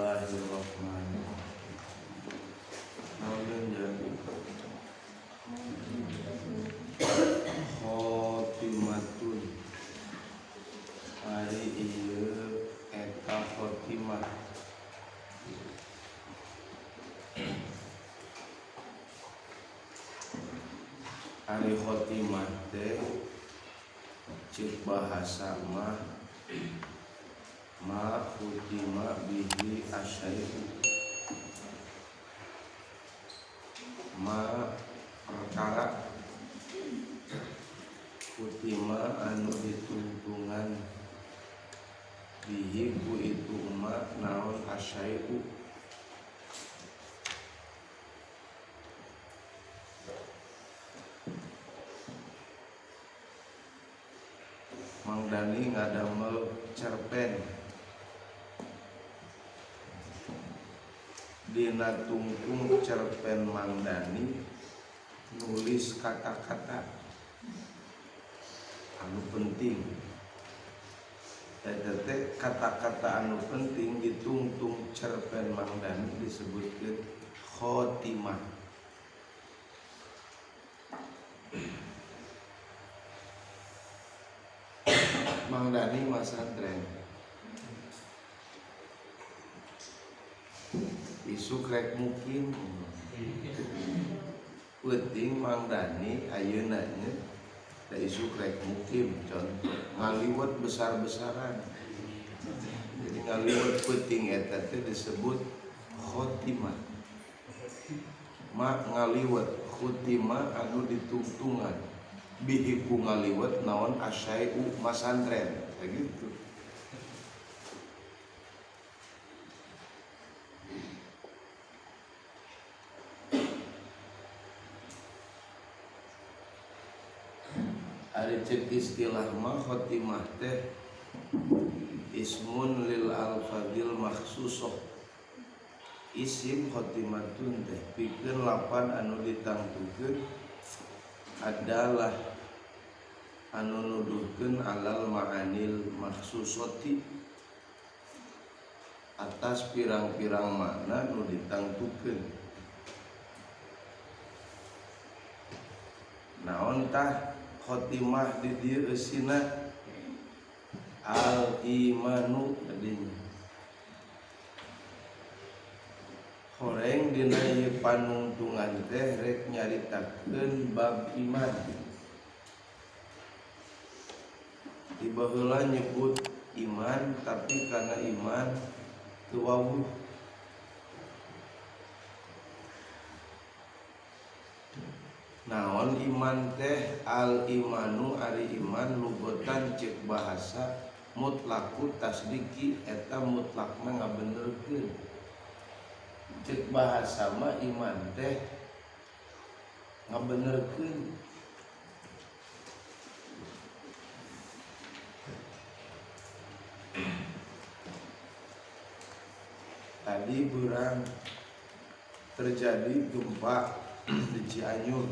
Bismillahirrahmanirrahim. Naon jadi khotimatun ari ieu eta khotimah. Ari khotimah teh ceuk bahasa mah ma khutima bihi asyai'u, ma perkara, khutima anu ditungtungan, bihi ku itu ma naon asyai'u. Mang Dani ngadamel cerpen dina tungtung cerpen Mang Dani nulis kata-kata anu penting. Eta teh kata-kata anu penting ditungtung cerpen Mang Dani disebutkeun khotimah. Mang Dani masantren isuk rek mukim peuting Mang Dani ayeuna nya da isuk rek mukim, contoh ngaliwet besar-besaran. Jadi ngaliwet peuting eta teh disebut khotimah. Ma ngaliwet khotimah anu ditungtungan bihi ku ngaliwet naon asyai'u masantren kayak gitu. Ari ceuk istilah mah khotimah teh ismun lil alfadil makhsusoh. Isim khotimatun teh pikeun lapan anu ditangtukeun adalah anu nuduhkeun alal ma'anil makhsusoti, atas pirang-pirang makna nu ditangtukeun. Naon tah khotimah di dieu eusina al imanu tadinya. Horeng dina ieu panungtungan teh rek nyaritakeun bab iman. Di baheula nyebut iman tapi karena iman teu wawuh. Naon iman teh? Al imanu ari iman lugotan ceuk bahasa mutlaku tasdiki, eta mutlakna ngabenerkeun. Ceuk bahasa mah iman teh ngabenerkeun. Tadi burang terjadi gempa di Cianjur,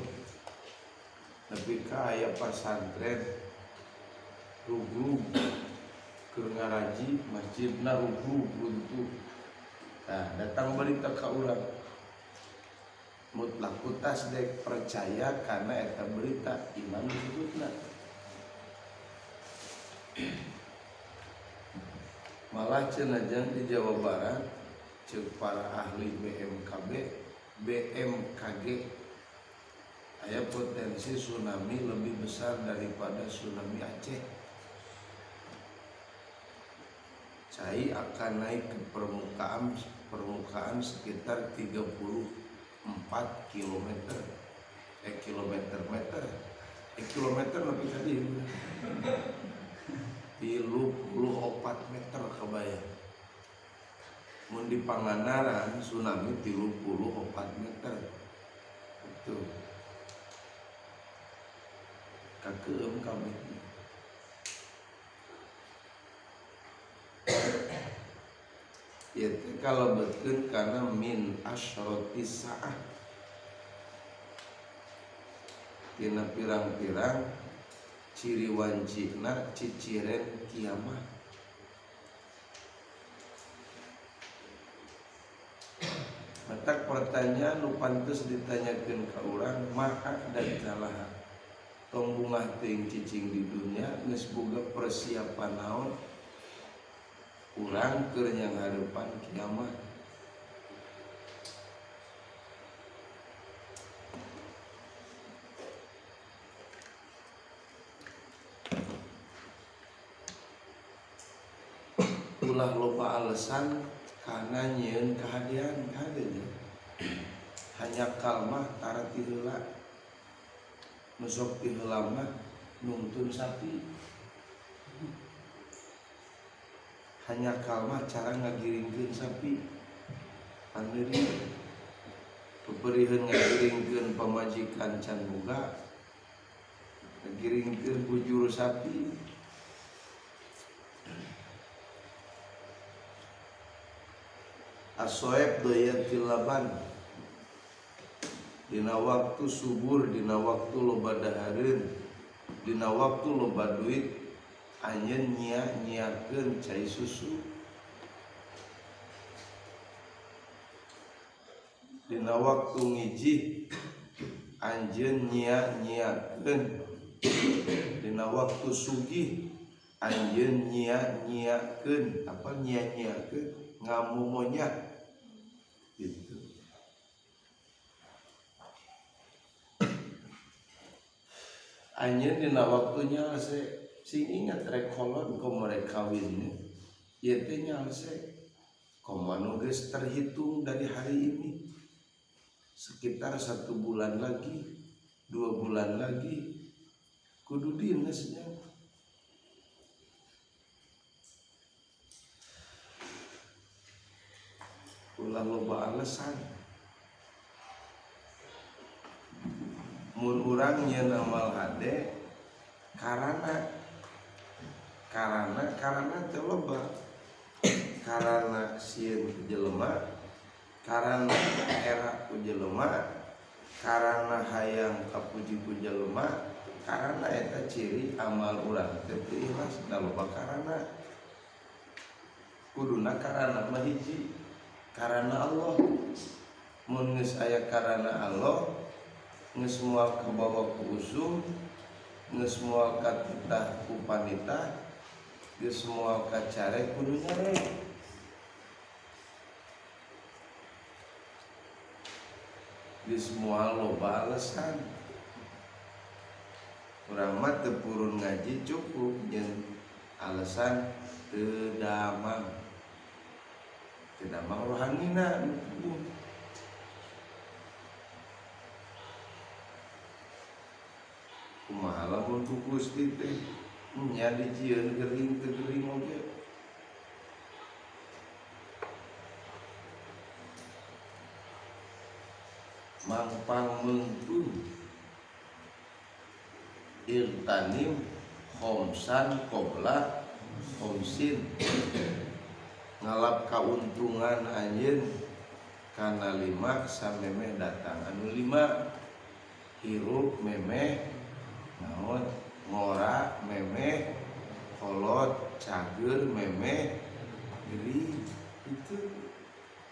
nepi ka aya pasantren rugrug keur ngaraji masjidna rugrug runtuh. Nah, datang berita ka urang mutlaku tasdek, percaya karena eta berita iman disebutna. Malah cenah jang di Jawa Barat ceuk para ahli BMKB BMKG aya potensi tsunami lebih besar daripada tsunami Aceh. Cai akan naik ke permukaan sekitar 34 kilometer. Kilometer meter. Kilometer lebih tadi. 34 meter kebayang. Mun di Pangandaran tsunami 34 meter. Itu. Kakeum kabeh. Ya kalau betul karena min asyroti sa'ah, tina pirang-pirang ciri wancina ciciren kiamah. Matak pertanyaan nu pantes ditanyakeun ka urang maha dan calaha. Tong bungah teuing cicing di dunya geus boga persiapan naon urang keur nyanghareupan kiamat. Ulah loba alasan karena nyieun kahadean kadenya. Hanya kalmah tara ti heula. Nu sok ti heula mah nungtun sapi. Hanya kalmah cara ngagiringkeun sapi. Pandeuri peperiheun ngagiringkeun pamajikan can boga, ngagiringkeun bujur sapi. Asoeb doyatil laban dina waktu subur, dina waktu loba dahareun, dina waktu loba duit, anjeun nyia-nyiakeun cai susu. Dina waktu ngijih anjeun nyia-nyiakeun. Dina waktu sugih anjeun nyia-nyiakeun. Apa nyia-nyiakeun? Ngamumonya gitu. Anjeun dina waktunya se sing ingat rek kolot komo rek kawin ieu teh nyalse komo anu geus terhitung dari hari ini sekitar 1 bulan lagi, 2 bulan lagi kudu dinas nya. Ulah loba alasan. Mun urang nyeun amal hade karana teu loba, karana sieun ku jelema, karana era ku jelema, karana hayang kapuji ku jelema, karana eta ciri amal urang teh teu ikhlas da loba karana. Kuduna karana mah hiji, karana Allah. Mun geus aya karana Allah, geus moal kabawa ku usum, geus moal katitah ku panitah, geus moal kacare kudu nyare. Geus moal loba alasan. Urang mah teu purun ngaji cukup jeung alasan teu damang. Teu damang rohanina. Kumaha lamun ku Gusti teh nya dijieun gering teu gering oge. Mangpang meungpeung irtanim khomsan qobla khomsin, ngalap kauntungan anjeun kana 5 samemeh datang anu 5, hirup memeh naon, ngora memeh, kolot cager memeh, gering. Itu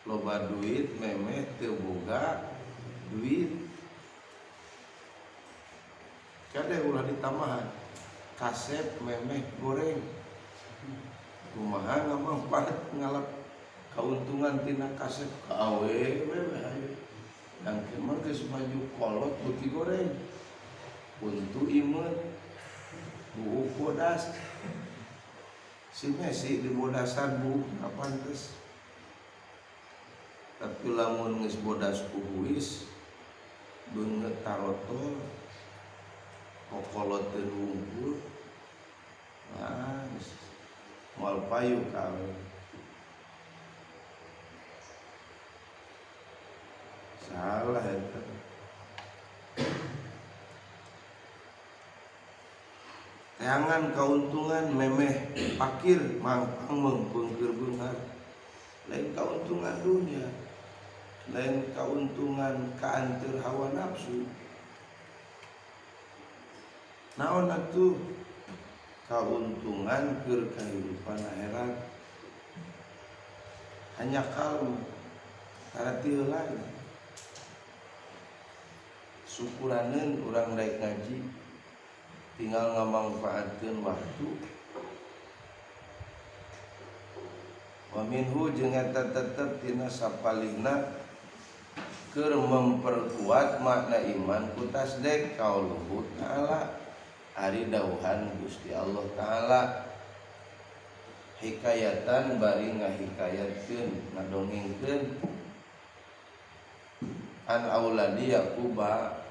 loba duit memeh teu boga duit. Kade ulah ditambahan kasep memeh goreng. Kumaha ngamangpaat ngalap kauntungan tina kasep ka awe we hayu. Dangkeun mah geus maju kolot beuki goreng. Untu imeut buuk bodas. Si Messi di bodasan buuk kapan geus. Tapi lamun geus bodas ku huis beungeut tarotol kokoloteun wungkul. Ah, moal payu ka awe. Salah eta. Teangan kauntungan memeh pakir mangpang meungpeung keur beunghar. Lain kauntungan dunia, lain kauntungan kaanteur hawa nafsu. Naon atuh kauntungan keur kahirupan akhirat. Hanya kalem. Tara ti heula. Syukuraneun urang daek ngaji tinggal ngamangfaatkeun waktu. Wa minhu jeung eta tetep tina sapalihna keur memperkuat makna iman ku tasdek kauluhu ta'ala ari dawuhan Gusti Allah Ta'ala hikayatan bari ngahikayatkeun ngadongengkeun an auladi Yaquba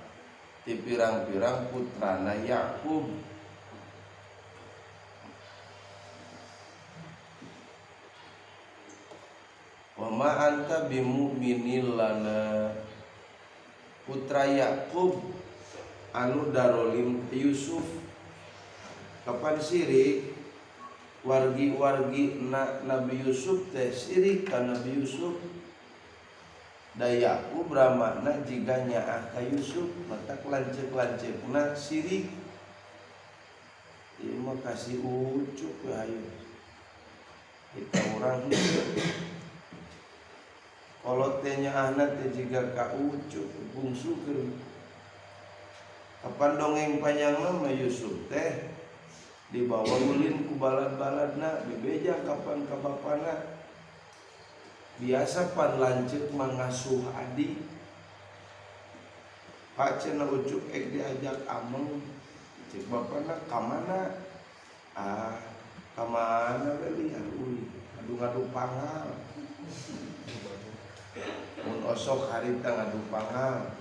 ti pirang-pirang putrana Yakub. Wa ma anta bimu'minin lana, putra Yakub anu darolim Yusuf kapan sirik wargi-wargi Nabi Yusuf teh sirik ka Nabi Yusuf. Da Yakub ramana jiga nyaah ka Yusuf matak lanceuk-lanceukna sirik. Ieu mah kasih ucuk we hayu. Kita urang henteu. Kolot teh nyaahna teh jiga ka ucuk bungsu keur. Kapan dongeng panjangna mah Yusuf teh dibawa ulin ku balad-baladna bebeja kapan ka bapana. Biasa pan lanceuk mangasuh adi. Pak cenah ucuk ek diajak ameng. Cek bapana ka mana? Ah, ka mana we liar ulin. Ngadu-ngadu pangal. Mun osok harita ngadu pangal.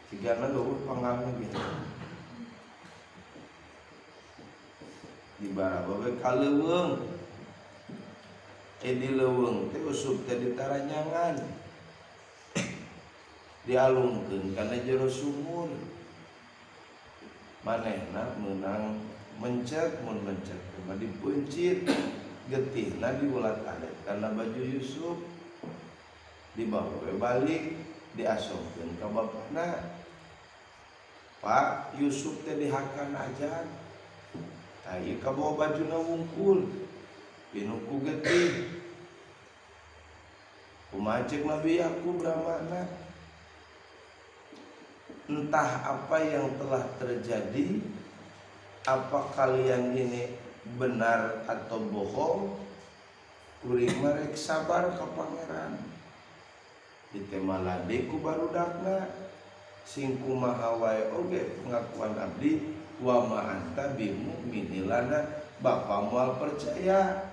Cigana leuweuh pangalna ge. Di baraba we ka leuweung. Di leuweung teh usup teh ditaranyangan. Dialungkeun kana jero sumur. Manehna meunang mencet mun mencet teh mah dipeuncit. Getihna diulat-alit kana baju Yusuf. Dibawa we balik diasongkeun ka bapana. Pak Yusuf teh dihakan ajan. Tah ieu kabawa bajuna wungkul. Pinuh ku getih. Kumaha ceuk Nabi Yakub ramana? Entah apa yang telah terjadi, apa kalian ini benar atau bohong, kuring mah rek sabar ka pangeran. Ditemalade ku barudakna sing kumaha wae oge pengakuan abdi wa ma anta bimu'minilana, bapa moal percaya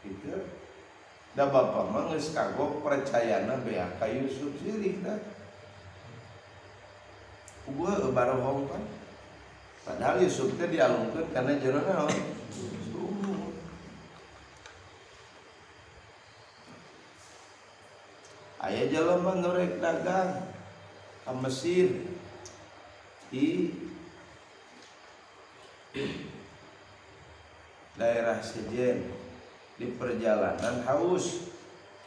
gitu. Da bapa mah geus kagok percayana bea ka Yusuf sirik dah. Gua barohong kan. Padahal Yusuf teh dialungkeun kana jero naon? Sumur. Aya jelema nu rek dagang ka Mesir di daerah Sejen, di perjalanan haus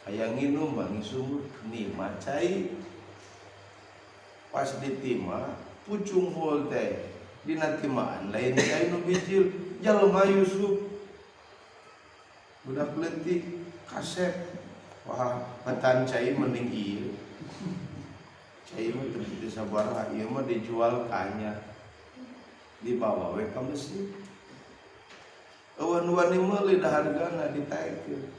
hayang nginum mangi sumur nima cai. Pas ditima pucung hul teh dina timaan lain cai nu bijil jelema Yusuf budak leutik kasep. Wah, petan cai mending ieu. Cai mah teu teu sabaraha, ieu mah dijual kanya. Dibawa we ka Mesir. Eueun wani meuli da hargana ditaekeun.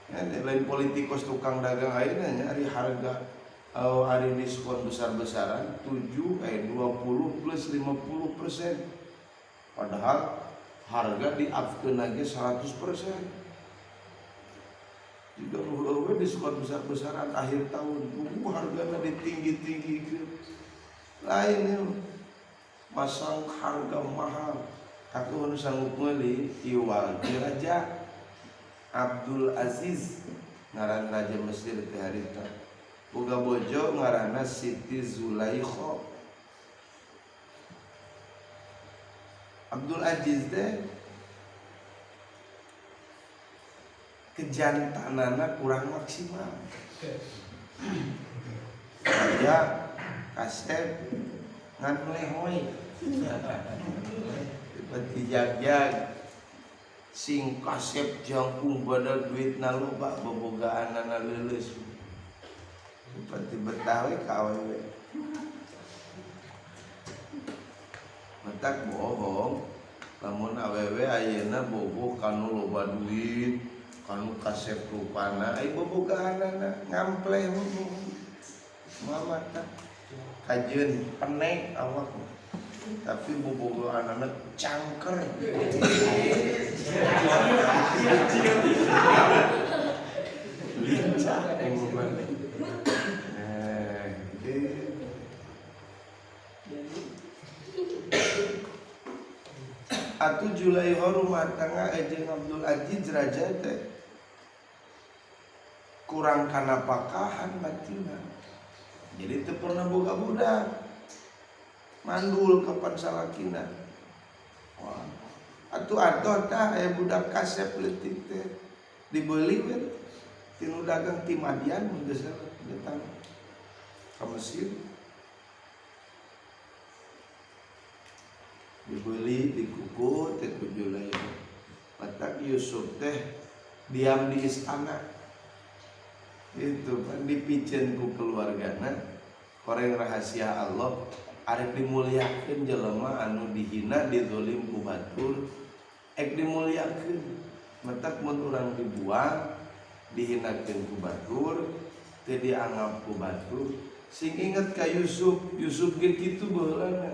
Ya, lain politikus tukang dagang ayeuna nya ari harga ari diskon besar-besaran 20 plus 50%. Padahal harga di-upkeun lagi 100%. Juga eueuh diskon besar-besaran akhir tahun, hargana ditinggi-tinggi. Lain ya, masang harga mahal. Aku nu sanggup meuli iwal ti Raja Abdul Aziz ngaran raja Mesir teh harita. Boga bojo ngaranna Siti Zulaikha. Abdul Aziz teh kejantanana kurang maksimal. Raja kasep ngan lehoy. Seperti jag-jag. Sing kasep jangkung badal duitna loba bobogaanana leuleus. Seperti betah we ka awewe. Matak bohong lamun awewe ayeuna bogoh kanu loba duit, kanu kasep rupana, ai bobogaanana ngampleh mamata kajeun penek awak tapi bobogaanana cangker. Lincah emang. Atuh Julaiha rumah tangga jeung Abdul Aziz raja teh kurang kana pakahan batinna. Jadi teu pernah boga budak. Mandul kapan salakina. Wah. Atuh atoh tah aya budak kasep leutik teh dibeli we tinu dagang ti Madian mun geus datang ka Mesir. Dibeli dikuku teh ku Julaiha. Matak Yusuf teh diam di istana. Itu kan dipiceun ku keluargana, koreng rahasia Allah arek dimuliakeun jelema anu dihina dizolim ku batur ek dimuliakeun. Matak mun urang dibuang dihinakeun ku batur teu dianggap ku batur sing inget ka Yusuf. Yusuf ge kitu baheulana.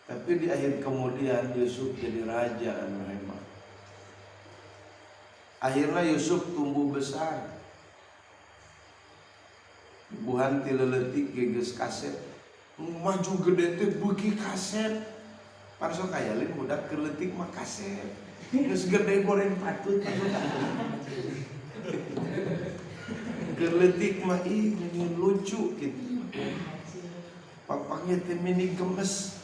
Tapi di akhir kemudian Yusuf jadi raja anu hebat. Akhirnya Yusuf tumbuh besar. Buhan ti leuletik ge geus kasep. Maju gede teh beuki kasep. Parso kaya lain budak keur leutik mah kasep. Geus gede goreng patut. Keur leutik mah ih lucu gitu. Papangnya teh mini gemes.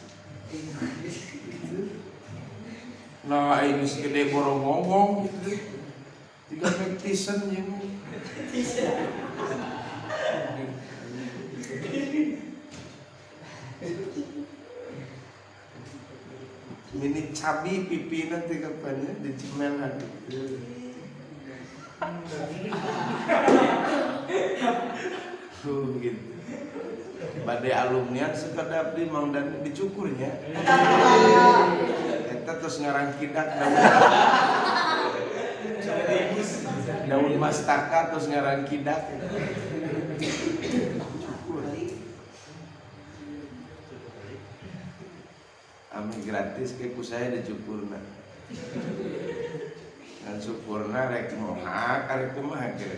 Nah ini segede borong ngomong gitu. Tiga Tyson yang mini cabi pipina tiga banyak di cemelan gitu. Gitu. Badai alumnian sekedap di Mang Dan dicukurnya. Eta terus ngarang kidak daun mastaka terus ngarang kidak. Cukur. Ame gratis ke ku saya dicukurna. Ngan syukurna rek mohak arek kumaha kira.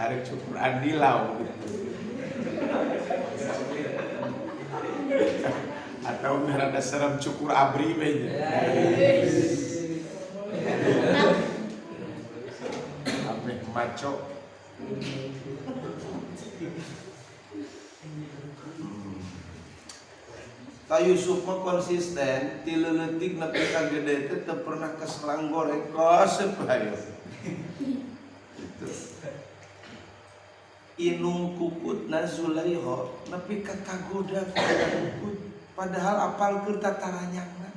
Arek cukur andilau gitu. Atau merada serem cukur abri we nya. Ameh maco. Ta Yusuf mah konsisten ti leuletik nepi ka gede teh teu pernah keselang goreng kosep hayo. Gitu. Inung kukutna Zulaiha nepi ka kagoda kukut padahal apal keur tataranyangna.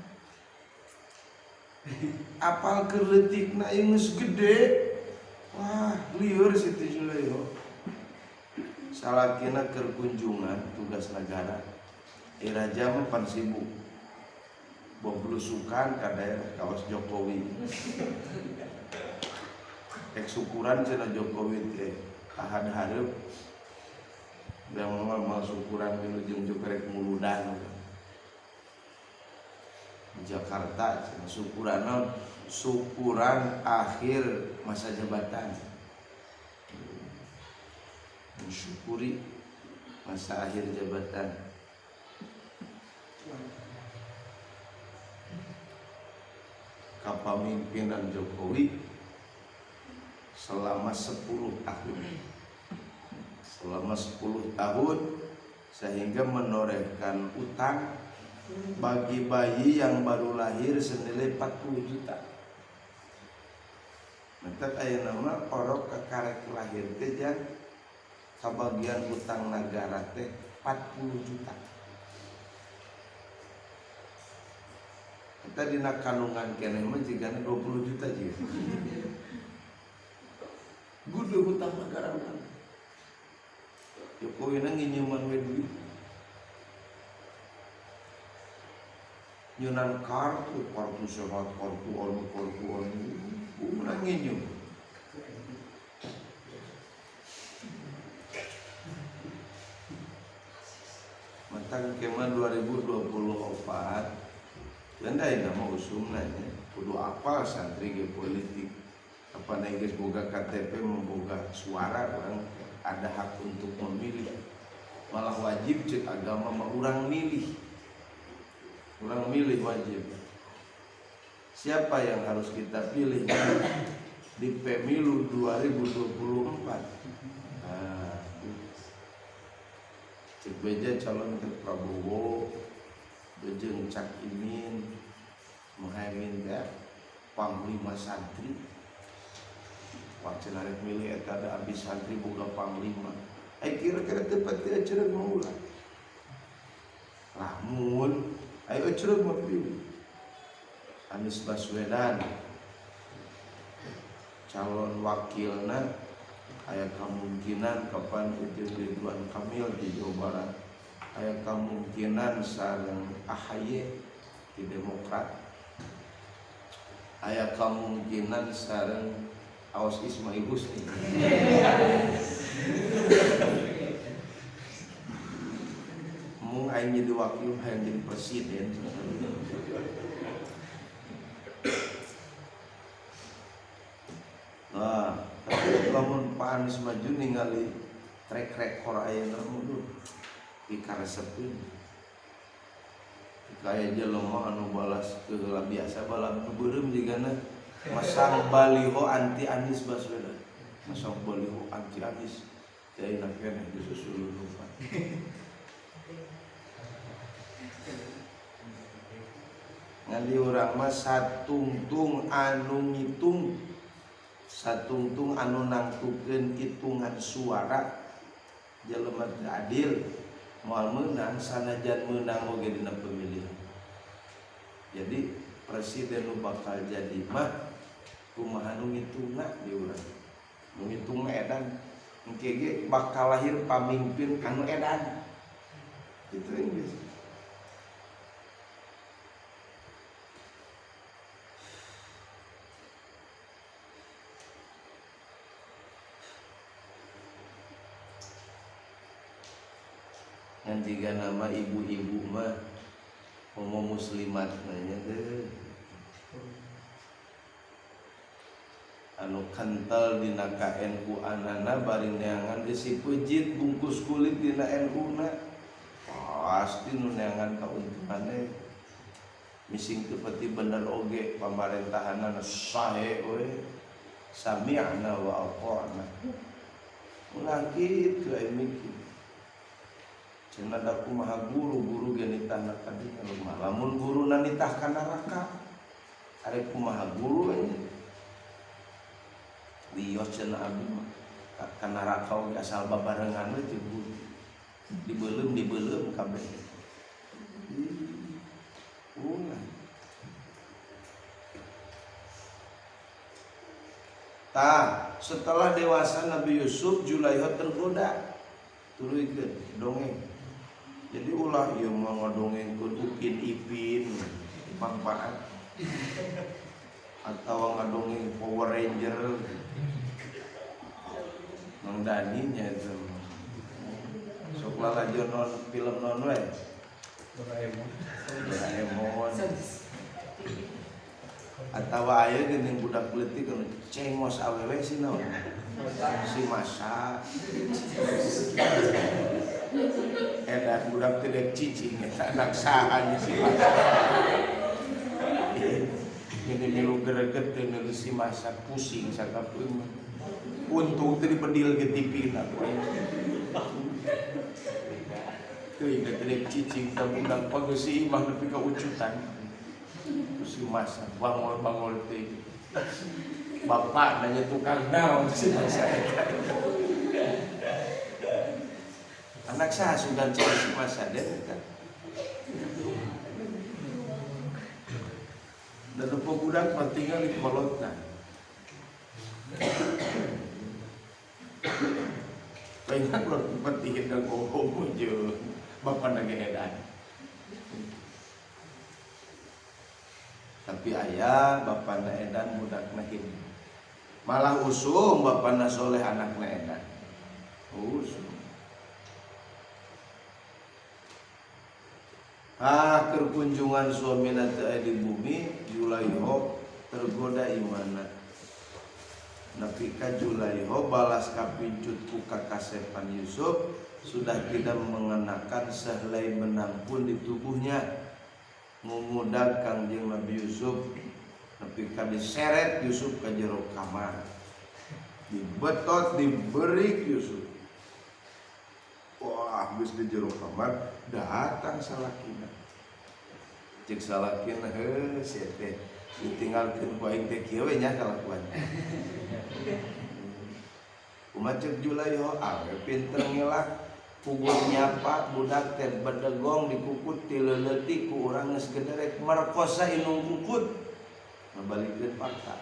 Apal keur leutikna ieu geus gede. Wah, lieur Siti Zulaiha. Salakina keur kunjungan tugas negara. Raja mah pan sibuk. Boh belusukan ka daerah kawas Jokowi. Ek syukuran cenah Jokowi teh ahad hareup. Da moal moal syukuran milu jeung rek muludan. Di Jakarta cenah syukuran naon? Syukuran akhir masa jabatan. Mensyukuri masa akhir jabatan. Kepemimpinan Jokowi selama 10 tahun. Selama 10 tahun sehingga menorehkan utang bagi bayi yang baru lahir senilai 40 juta. Mentak aya nama orok kakarek lahir teh jang kabagian utang negara teh 40 juta. Kita dina kandungan keneh mah jigana 20 juta jiga. Gudu hutang negara urang. Jokowi na nginyeman we duit. Nyunan kartu, kartu sehat, kartu anu, urang nginyeum. Matang kema 2024 dan da nama usumna nya kudu apal santri ge politik. Apa geus boga KTP memboga suara urang ada hak untuk memilih. Malah wajib cek agama mah urang milih. Urang milih wajib. Siapa yang harus kita pilih di pemilu 2024? Nah, cek beja calon ke Prabowo, jeung Cak Imin, Muhaimin teh panglima santri. Wah cenah rek milih eta da abis santri boga panglima. Ai kira-kira teu pati ecereug mah ulah. Lamun ayo ecereug mah pilih Anies Baswedan calon wakilna aya kemungkinan kapan jeung Ridwan Kamil di Jawa Barat, aya kemungkinan sareng AHY di Demokrat, aya kemungkinan sareng Awas Ismail Husni. Mung aing jadi wakil, aing jadi presiden. Nah, tapi lamun Pak Anies maju ningali track record ayeuna mah dikaresepeun. Kaya jelema anu balas keheula biasa balap nu beureum jigana masang baliho anti Anies Baswedan. Masang baliho anti Anies. Jadi nak keneh disusul-lupa. Ngan di urang mah satungtung anu ngitung, satungtung anu nangtukeun hitungan suara jelema teu adil moal meunang sanajan meunang oge dina pemilihan. Jadi presiden nu bakal jadi mah kumaha nu ngitungna di urang. Nu ngitungna edan engke ge bakal lahir pamimpin anu edan. Itu Inggris. Ngan jiga nama ibu-ibu mah homo muslimat nanya deh. Anu kental dina KNU anana bari neangan desi pejit bungkus kulit dina NU na pasti nu neangan kauntunganne mising teu pati bener oge pamarentahanna sae we sami'na wa ata'na ulah kitu aya mikir cenah da kumaha guru guru ge nitahna ka dinya lamun guruna nitah ka neraka ari kumaha guru nya wios cenah abdi mah ka neraka oge asal babarengan we jeung guru dibeuleum kabeh ulah tah setelah dewasa Nabi Yusuf Julaiha tergoda tuluykeun dongeng. Jadi ulah ieu mah ngadongengkeun Upin Ipin manfaat atau ngadongeng Power Ranger Mang Dani nya itu sok lalajo non film non we Doraemon Doraemon atawa aya geuning budak leutik anu cengos awewe si naon si masa edan budak teh dek cicing eta anak saha nya si masa ini milu greget teh milu si masa pusing sakapeung untung teh dipedil ke TV na ku teu inget dek cicing teh budak bagus si imah nepi ka ucutan si masa bangol-bangol teh bapak nanya tukang naon si masa eta anak saha sugan cek si masa den eta. Dan budak mah tinggal di kolotna. Banyak lor tempat dihidang oh jeung bapana ge edan. Tapi aya bapana edan budakna hidang. Malah usum bapana soleh anakna edan. Usum. Ah, keur kunjungan suamina teu aya di bumi, Julaiho tergoda imana. Nepi ka Julaiho balas kapincut ku kakasepan Yusuf sudah tidak mengenakan sehelai benang pun di tubuhnya. Ngumudag Kangjeng Nabi Yusuf nepi ka diseret Yusuf ka jero kamar. Dibetot diberi Yusuf. Wah, habis di jero kamar datang salakina. Cek salakina heuh sia teh ditinggalkeun ku aing teh kieu we nya kalakuan. Kumaha cek Julaiho awe pinter ngelak puguh nyapa budak teh bedegong dikukut ti leuletik ku urang geus gederek merkosa inung kukut. Ngabalikeun fakta.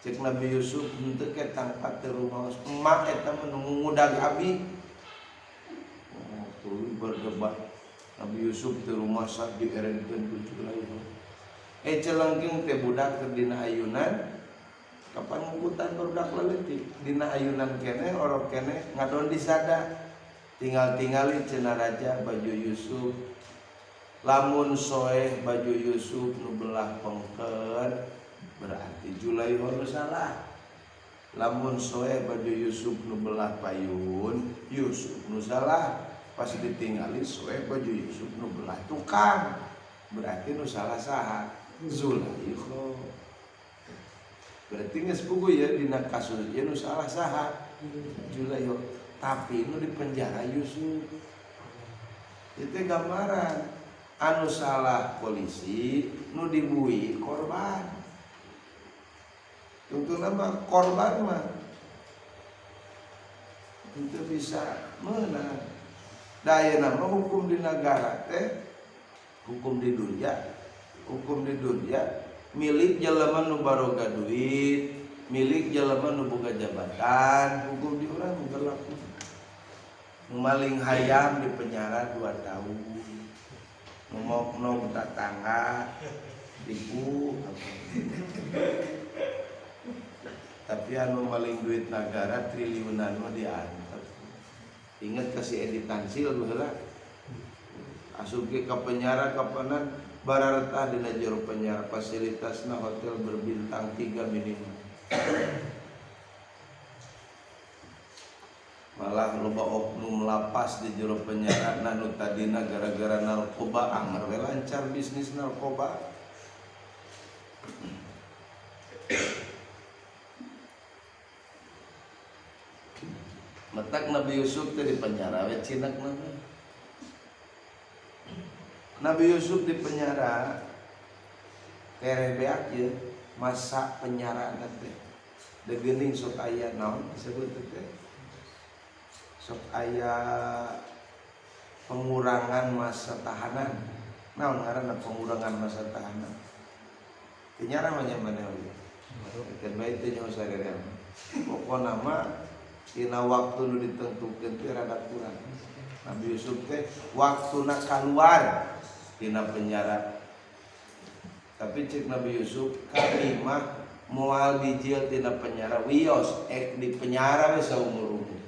Cek Nabi Yusuf henteu ke tangpat teu rumaos emak eta mah nu ngudag abi. Tuluy berdebat Nabi Yusuf teu rumasa dierenkeun ku Julaiho. Celengkeung teh budak teh dina ayunan kapan ngukutan barudak leutik dina ayunan keneh orok keneh ngadon disada tinggal-tingali cenah raja baju Yusuf lamun soeh baju Yusuf nu belah pengker berarti Julaiho nu salah. Lamun soeh baju Yusuf nu belah payun Yusuf nu salah. Pas ditinggali soeh baju Yusuf nu belah tukang berarti nu salah saha Zulaikha. Berarti geus puguh ya dina kasus ieu nu salah saha Zulaikha, tapi nu di penjara Yusuf. Itu gambaran anu salah polisi nu dibui korban. Tungtungna mah korban mah itu bisa menang. Daya nama hukum di negara teh hukum di dunia milik jelema nu baroga duit, milik jelema nu boga jabatan, hukum di urang berlaku. Nu maling hayam di penjara 2 tahun. Nu mokno tetangga tipu. Tapi anu maling duit negara triliunan mah diantep. Ingat kasih Edi Tansil baheula. Asup ke penjara kapanan barartah dina jero penjara fasilitasna hotel berbintang 3 minimal. Malah loba oknum lapas di jero penjara nu tadina gara-gara narkoba anger we lancar bisnis narkoba. Matak Nabi Yusuf teh di penjara we cinak mah. Nabi Yusuf di penjara tereh beak ye masa penjara teh. Degeuning sok aya naon disebut teh? Sok aya pengurangan masa tahanan. Naon ngaranna pengurangan masa tahanan? Penjara mah nya maneh oge. Keun bae teh nyaho sarerea. Pokona mah dina waktu nu ditentukeun teh rada kurang. Nabi Yusuf teh waktuna kaluar tina penjara. Tapi cek Nabi Yusuf kami mah moal dijil tina penjara wios ek di penjara we saumur-umur.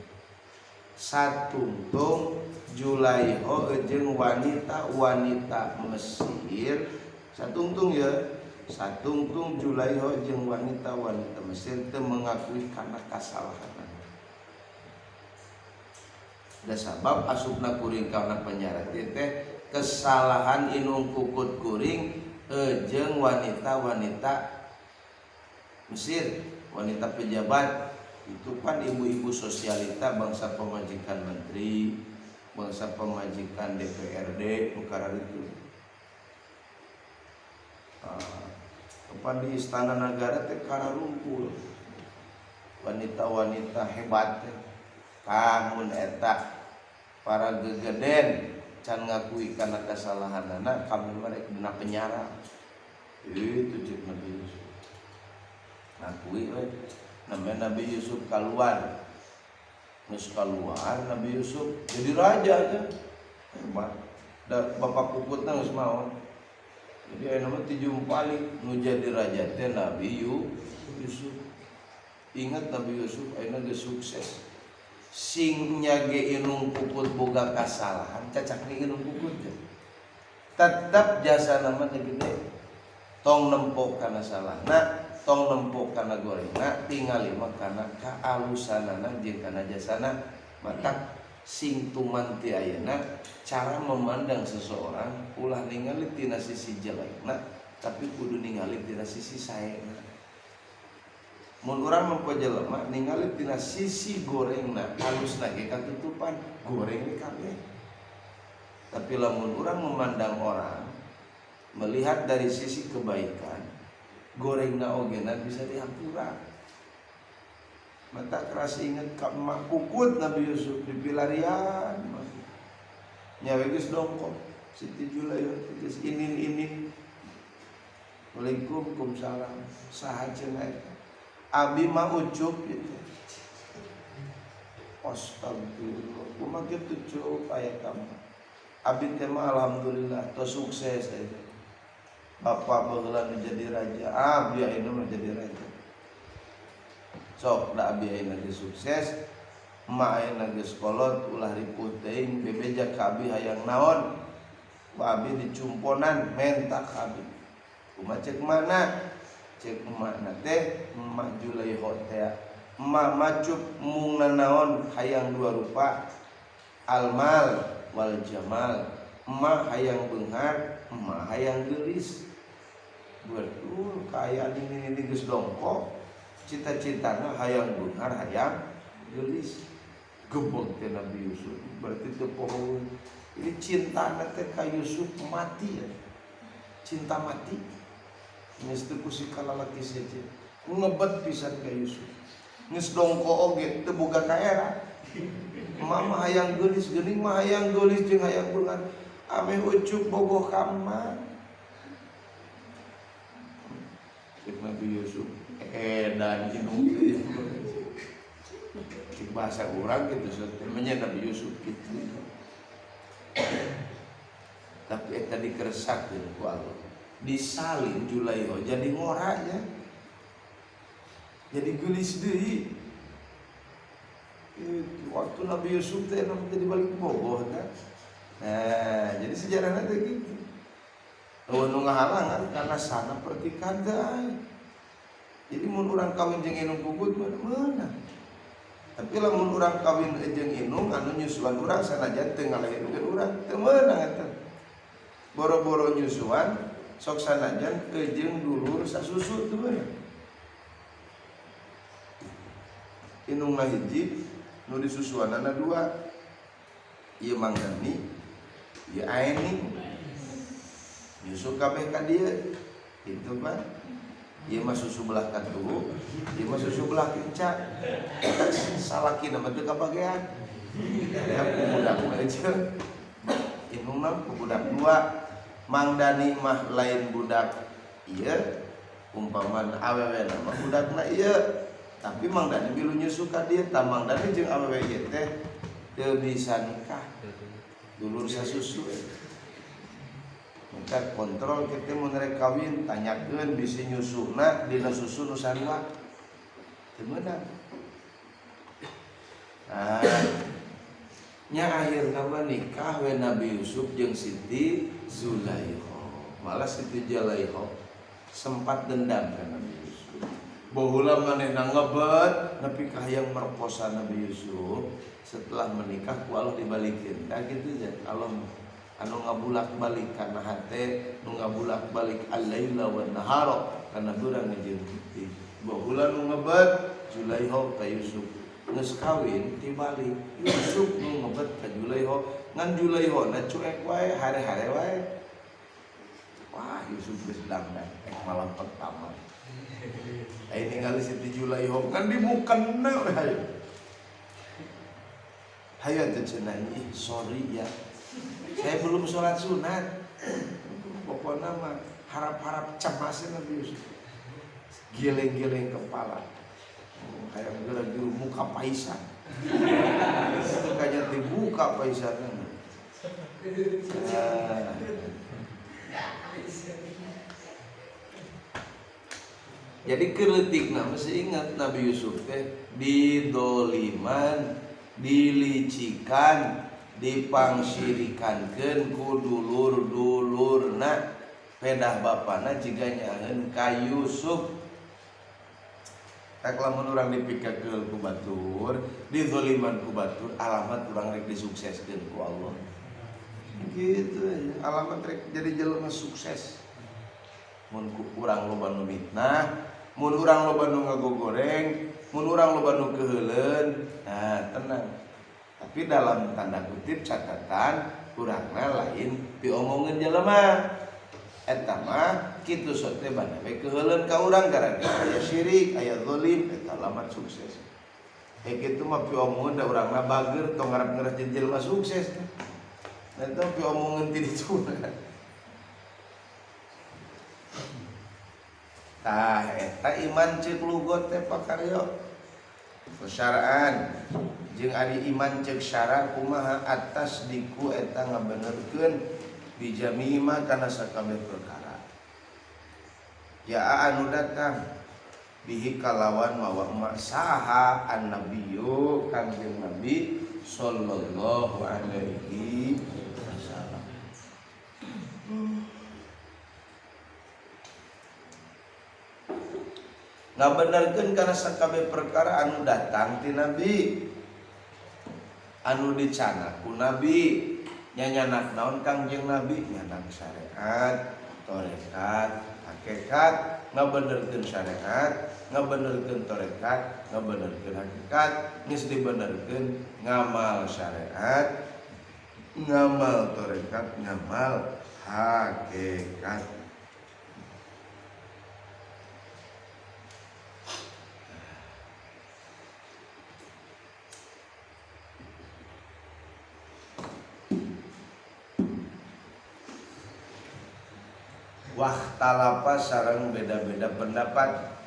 Satungtung Julaiho jeung wanita-wanita Mesir satungtung ya satungtung Julaiho jeung wanita-wanita Mesir teu mengakui kana kasalahan. Da sabab asupna kuring kana penjara teh kesalahan inung kukut kuring jeung wanita-wanita Mesir, wanita pejabat itu kan ibu-ibu sosialita bangsa pemajikan menteri, bangsa pemajikan DPRD, perkara itu. Kapan di istana negara teh kararumpul wanita-wanita hebat teh. Kamun eta para gegeden can ngakui kana kesalahanana kami mereka dina penjara. Itu cek Nabi Yusuf. Ngakui we namanya Nabi Yusuf keluar. Geus keluar Nabi Yusuf jadi raja aja. Hebat. Da bapak kukutna geus maot. Jadi aya mah tijumpalik nu jadi raja teh Nabi Yusuf. Ingat Nabi Yusuf ayeuna geus sukses. Sing nyage inung kukut boga kasalahan cacak ni inung kukut teh. Tetap jasa nama teh gede. Tong nempo kana salahna, tong nempo kana gorengna, tingali mah kana kaalusanana jeung kana jasana. Matak sing tumanti ayeuna cara memandang seseorang ulah ningali tina sisi jelekna tapi kudu ningali tina sisi saena. Mun urang nempo jelema ningali tina sisi gorengna, alusna ge katutupan, goreng we kabeh. Tapi lamun urang memandang orang melihat dari sisi kebaikan, gorengna ogena bisa dihapura. Mata keras inget ka emak kukut Nabi Yusuf di pilarian. Nyawe geus dongkop Siti Zulaikha geus inin-inin. Waalaikumsalam. Saha cenah eta? Abi mah ucup gitu. Astagfirullah. Kumaha kitu cup aya ka mah. Abi teh mah alhamdulillah tos sukses eta. Bapak baheula nu jadi raja, abi ayeuna mah jadi raja. Sok da abi ayeuna geus sukses, emak ayeuna geus kolot ulah riput teuing bebeja ka abi hayang naon. Ku abi dicumponan menta ka abi. Kumaha cek mana? Cek emakna teh emak Zulaikha teh. Emak macup mung nanaon hayang dua rupa, almal wal jamal. Emak hayang beunghar, emak hayang geulis. Betul kaayaan ini geus dongkok, cita-citana hayang beunghar, hayang geulis. Gebeg teh Nabi Yusuf, berarti teu poho. Ini cintana teh ka Yusuf mati ya. Cinta mati. Geus teu ku si kalalaki seje. Ngebet pisan ka Yusuf. Geus dongkok oge teu boga kaera. Emak mah hayang geulis, geuning mah hayang geulis jeung hayang beunghar. Ameh ucup bogoh ka emak. Cek Nabi Yusuf edan inung teh. Cek bahasa urang gitu temanya Nabi Yusuf gitu. Tapi eta dikeresakeun ku Allah. Disalin Zulaikha jadi ngora nya. Jadi geulis deui. Waktu Nabi Yusuf teh jadi balik bogoh teh. Nah, jadi sejarahnya teh gitu. Eueuh nu ngahalangan karena sana pertikaian. Jadi mun urang kawin jeung indung kukut meunang. Tapi lamun urang kawin jeung indung anu nyusuan urang sanajan teu ngalahirkeun urang teu meunang eta. Boro-boro nyusuan sok sanajan jeung dulur sasusu teu meunang. Indungna hiji nu disusuanana dua. Ieu Mang Dani, ieu Aeni. Nyusu kabeh ka dieu. Kitu Pak. Ieu mah susu belah katuhu, ieu mah susu belah kenca. Eta salakina mah teu kabagean. Ya ku budak mah aja. Indungna ku budak dua. Mang Dani mah lain budak ieu, umpaman awewe mah budakna ieu. Tapi Mang Dani milu nyusu ka dieu, tah Mang Dani jeung awewe ieu teh teu bisa nikah. Dulur sasusu. Maka kontrol kita mun rek kawin tanyakeun bisi nyusuna dina susu nu sarua. Teu meunang. Nah, nya akhirna mah nikah we Nabi Yusuf jeung Siti Zulaikha. Malah Siti Zulaikha sempat dendam ka Nabi Yusuf. Baheula manehna ngebet nepi ka hayang merkosa Nabi Yusuf. Setelah menikah ku Allah dibalikeun. Tah kitu nya Allah anu ngabulak-balik kana hate, nu ngabulak-balik al-laila wan nahara kana beurang jeung putih. Baheula nu ngebet Zulaikha ka Yusuf. Geus kawin tibalik Yusuf nu ngebet ka Zulaikha, ngan Zulaikha na cuek wae, hare-hare wae. Wah, Yusuf geus dangdan malam pertama. Aya ningali Siti Zulaikha kan dimukenna we hayu. Hayu atuh cenah, ih sorry ya. Saya belum sholat sunat. Pokoknya mah Harap-harap cemasnya Nabi Yusuf. Geleng-geleng kepala. Kayak geura-geura muka paisan. Itu kayaknya dibuka paisannya. Nah. Jadi keleutikna mesti ingat Nabi Yusuf teh didoliman, dilicikan, dipangsirikankeun ku dulur-dulurna, pedah bapana jiga nyaheun ka Yusuf. Tak lamun urang dipikakeun ku batur, dizoliman ku batur, alamat urang rek disukseskeun ku Allah. Gitu aja, alamat rek jadi jelema sukses. Mun ku urang loba nu mitnah, mun urang loba nu ngagogoreng, mun urang loba nu keuheuleun, nah tenang. Tapi dalam tanda kutip catatan urangna lain piomongeun jelema. Eta mah kitu sote bana we keuheuleun ka urang gara-gara aya syirik, aya zalim, eta alamat sukses. Hek kitu mah piomongeun da urangna bager tong ngarep-ngarep jadi jelema sukses. Nah eta piomongeun ti ditu. Tah eta iman ceuk lugot teh pakaryo. Syara'an jeung ari iman ceuk syara kumaha atas diku eta ngabenerkeun bijamima kana sakabeh perkara. Ya anu datang bihi kalawan mawa ma saha annabiyyu kanjeng Nabi sallallahu alaihi wasallam. Ngabenerkeun kana sakabeh perkara anu datang ti Nabi, anu dicanak ku Nabi, nyanyanak naon Kangjeng Nabi, nyanak syariat, tarekat, hakikat, ngabenerkeun syariat, ngabenerkeun tarekat, ngabenerkeun hakikat, geus dibenerkeun ngamal syariat, ngamal tarekat, ngamal hakikat. Wahtalapa sareng beda-beda pendapat.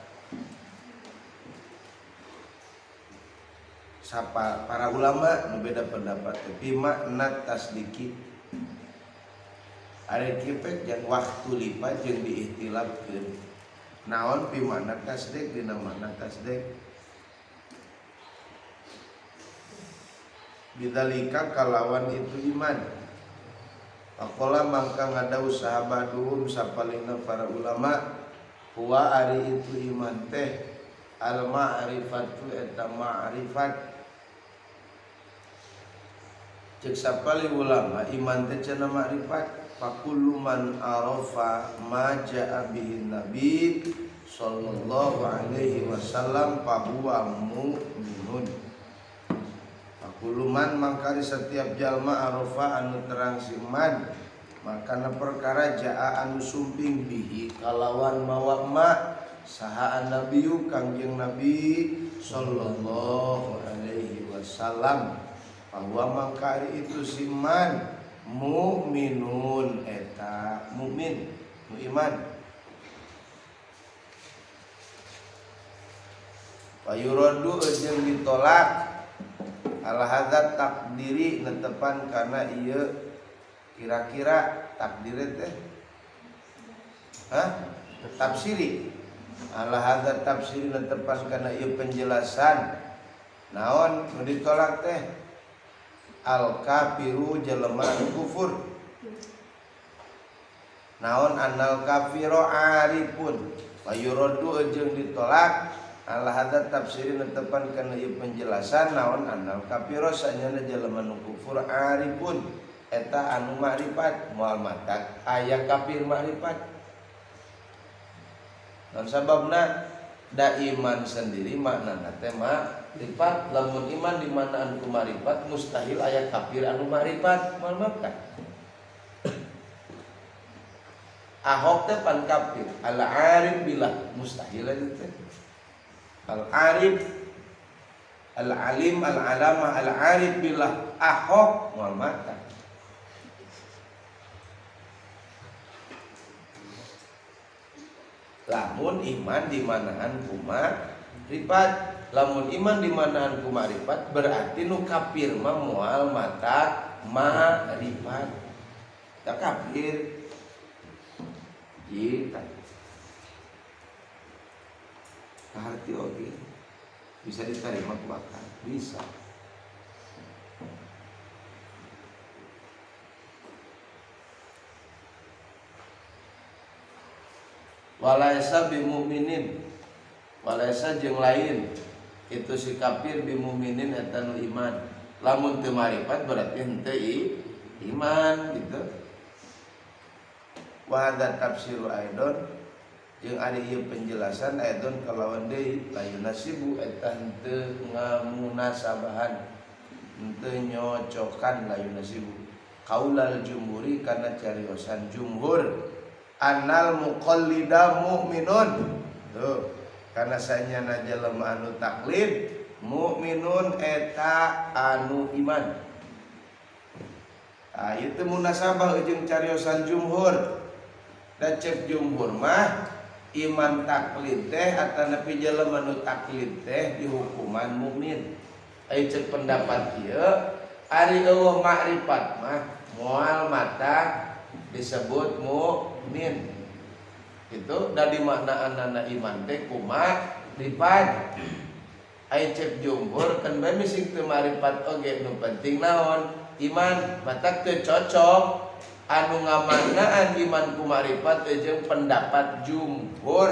Sapa para ulama nu beda pendapat tapi makna tasdiki. Ari kipek jeung waktu lipa jeung diihtilafkeun. Naon pi makna tasdik dina makna tasdik. Bidzalika kalawan itu iman. Pakola mangka ngada usaha baduhum sapalihna para ulama huwa ari itu iman teh al ma'rifatu eta ma'rifat. Cek sapalih ulama iman teh cenah ma'rifat. Fakullu man arafa ma ja'a bihi nabi sallallahu alaihi wasallam fahuwa mu'minun. Kuluman mangkari setiap jalma arafa anu terang siman makana perkara jaa anu sumping bihi kalawan mawa ma saha annabiyu kangjeng Nabi sallallahu alaihi wasallam bahwa mangkari itu siman mukminun eta mukmin nu iman. Fayuradu jeung ditolak ala hadza takdiri netepan karena ieu kira-kira takdiri teh hah tafsiri ala hadza tafsiri netepan karena ieu penjelasan naon nu ditolak teh al kafiru jelema kufur naon anal kafiru arifun fayuradu jeung ditolak ala hadza tafsiri netepan kana ieu penjelasan naon anal kafiro sanyana jelema nu kufur arifun eta anu makrifat moal matak aya kafir makrifat. Naon sababna da iman sendiri maknana teh makrifat lamun iman di manaan ku makrifat mustahil aya kafir anu makrifat moal matak. Ahok teh pan kafir al arif billah mustahil eta teh. Al-arif, al-alim, al-alama, al-arif billah ahok moal mata. Lamun iman dimanaan ku makrifat, lamun iman dimanaan ku makrifat berarti nu kafir mah moal mata makrifat. Tak kafir. Kita kaharti oge bisa diterima ku akal, bisa. Walaisa bimukminin, walaisa jeung lain itu si kafir bimukminin eta nu iman. Lamun teu marifat berarti henteu iman gitu. Wa hadza tafsiru aidon jeung ari ieu penjelasan aidon kalawan deui layu nasibu eta henteu ngamunasabahan, henteu nyocokan layu nasibu kaulal jumhuri kana cariosan jumhur anal muqallida mu'minun. Tuh, karena sanyana jelema anu taklid mukminun eta anu iman. Tah ieu teh munasabah jeung cariosan jumhur. Da cek jumhur mah iman taklid teh atanapi jelema anu taklid teh dihukuman mukmin. Ai cek pendapat ieu ari eueuh makrifat mah moal mata disebut mukmin. Itu da dimaknaanana iman teh kumakrifat. Ai cek jumhur kan bae mising teu marifat oge nu penting naon iman, mata teu cocok anu ngamaknaan iman ku marifat jeung pendapat jumhur.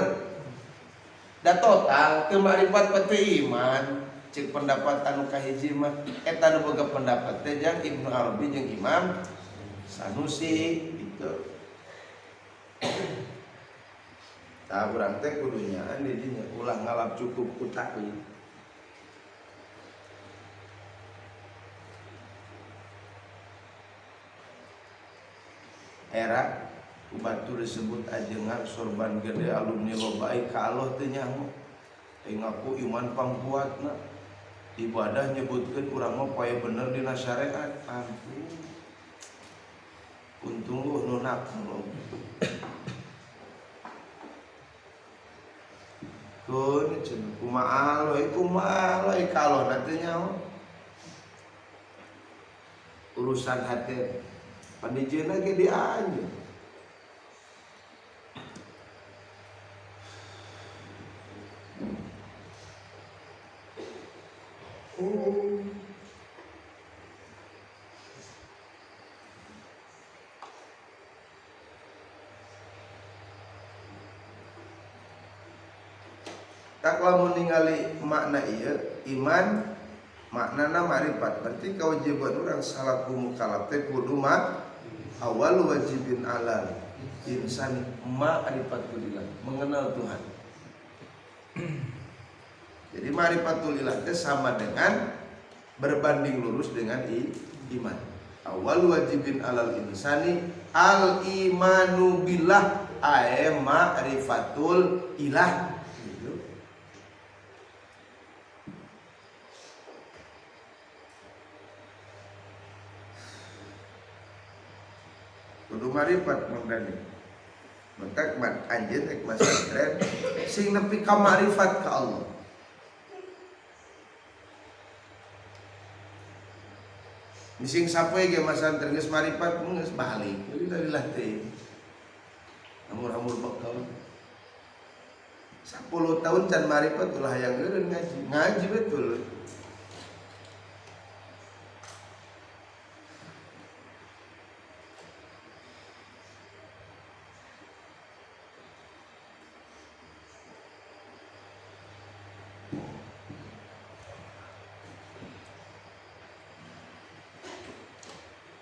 Da total teu marifat teu iman cek pendapat anu kahiji mah eta nu boga pendapat teh jang Ibnu Arabi jeung Imam Sanusi gitu. Tah urang teh kudu nyaan di dinya ulah ngalap cukup ku taklid. Era ku batur disebut ajengan sorban gede alumni loba ai ka Allah teu nyaho. Ai ngaku iman pangkuatna. Ibadah nyebutkeun urang mah poe bener dina syariat. Ampun. Untung lu nunak kun cenah kumaha aloy kumaha aloy kalau nanti nyaho urusan hati pandijeuna ge dianjeun. Oh. Tak lamun ningali makna ieu iman maknana marifat berarti kewajiban urang salaku mukallaf teh kudu ma awal wajibin alal insan ma'rifatulillah, mengenal Tuhan. Jadi ma'rifatulillah teh sama dengan berbanding lurus dengan iman. Awal wajibin alal insani al imanu billah ae ma'rifatul ilah. Kudu marifat mangdani. Mentak man anjeun rek masantren sing nepi ka marifat ka Allah. Mising sapoe ge masantren geus marifat geus balik. Lillah teh. Amur-amur bekal. 10 tahun can marifat ulah hayang eureun ngaji. Ngaji betul.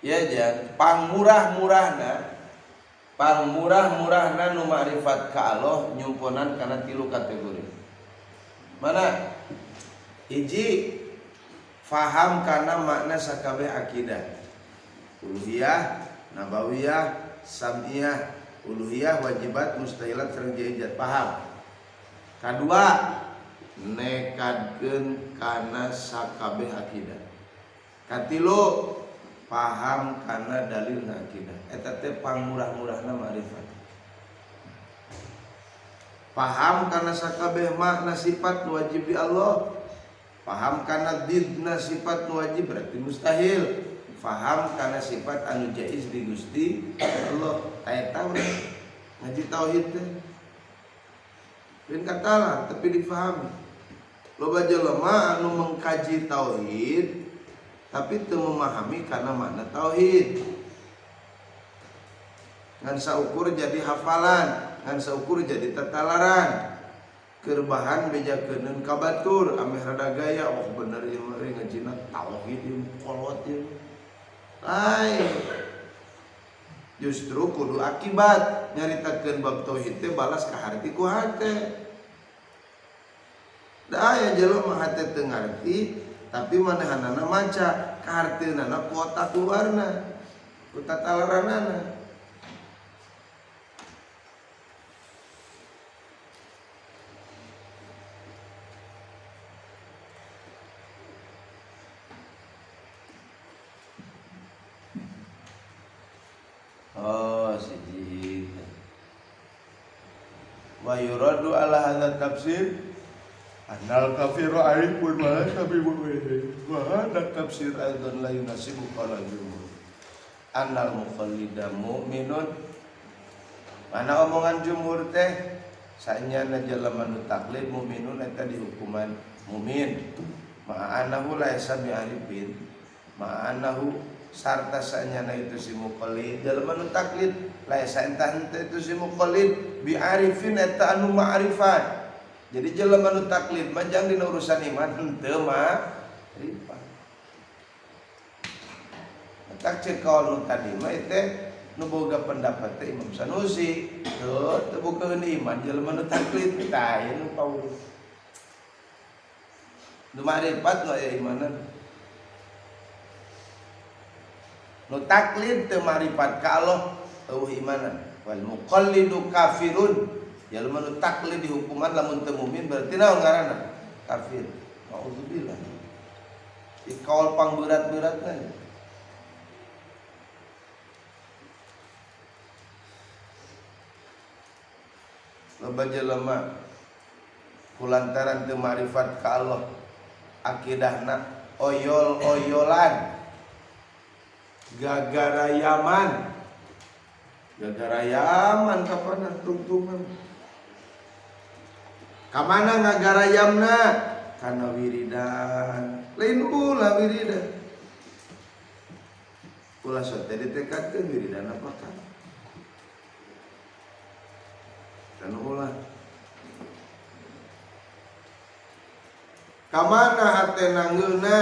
Ya jan pangmurah-murahna nu makrifat ka Allah nyumponan kana tilu kategori. Mana? Hiji faham kana makna sakabeh akidah. Uluhiyah, nabawiyah, sam'iyah. Uluhiyah wajibat, mustahilat sareng jaizat, paham. Kadua nekadkeun kana sakabeh akidah. Katilu paham karena dalil akidah. Eta teh pangmurah-murahna ma'rifat. Paham kana sakabeh makna sifat nu wajib di Allah. Paham kana didna sifat nu wajib berarti mustahil. Paham kana sifat anu jaiz di Gusti Allah. Eta ngaji tauhid teh. Lain katalah tapi difahami. Loba jelema anu mengkaji tauhid tapi teu memahami kana makna tauhid. Ngan saukur jadi hafalan, ngan saukur jadi tatalaran. Keur bahan bejakeun ka batur ameh rada gaya, oh bener ieu mah ngajina tauhid ieu kolot ieu. Lain. Justru kudu akibat nyaritakeun bab tauhid teh balas ka harti ku hate. Da aya jelema hate teu ngarti tapi manehanana maca kaharteunana ku otak luarna, ku tatalaranana. Oh, siji. Wa yuradu ala hadza tafsir annal kafiru arifun wa laysa bi mu'minin. Wa hadza tafsir aidan la yunasibu qala jumhur. Annal muqallida mu'minun. Mana omongan jumhur teh sanyana jelema nu taklid mu'minun eta dihukuman mu'min. Ma'anahu laysa bi arifin. Ma'anahu sarta sanyana itu si muqallid jelema nu taklid laisa entah henteu itu si muqallid bi arifin eta anu ma'rifat. Jadi jelema nu taklid mah jang dina urusan iman henteu ma'rifat. Tak ceuk kaul nu tadi mah teh nu boga pendapat teh Imam Sanusi teu teu bogaeun iman jelema nu taklid tah ieu nu paul. Nu ma'rifat nu aya imanan. Nu taklid teu ma'rifat ka Allah eueuh imanan. Wal muqallidu kafirun. Jalma nu taklid dihukuman lamun teu mukmin berarti naon ngaranna? Kafir. Nauzubillah. Dikaul pangberat-beratna. Loba jelema kulantaran teu ma'rifat ka Allah akidahna oyol-oyolan. Gagarayaman. Gagarayaman kapan tungtungan. Kamana ngagarayamna? Kana wiridan. Lain ulah wiridan. Ulah sote ditekadkeun wiridan apakah? Kan ulah. Kamana hate nanggeuna?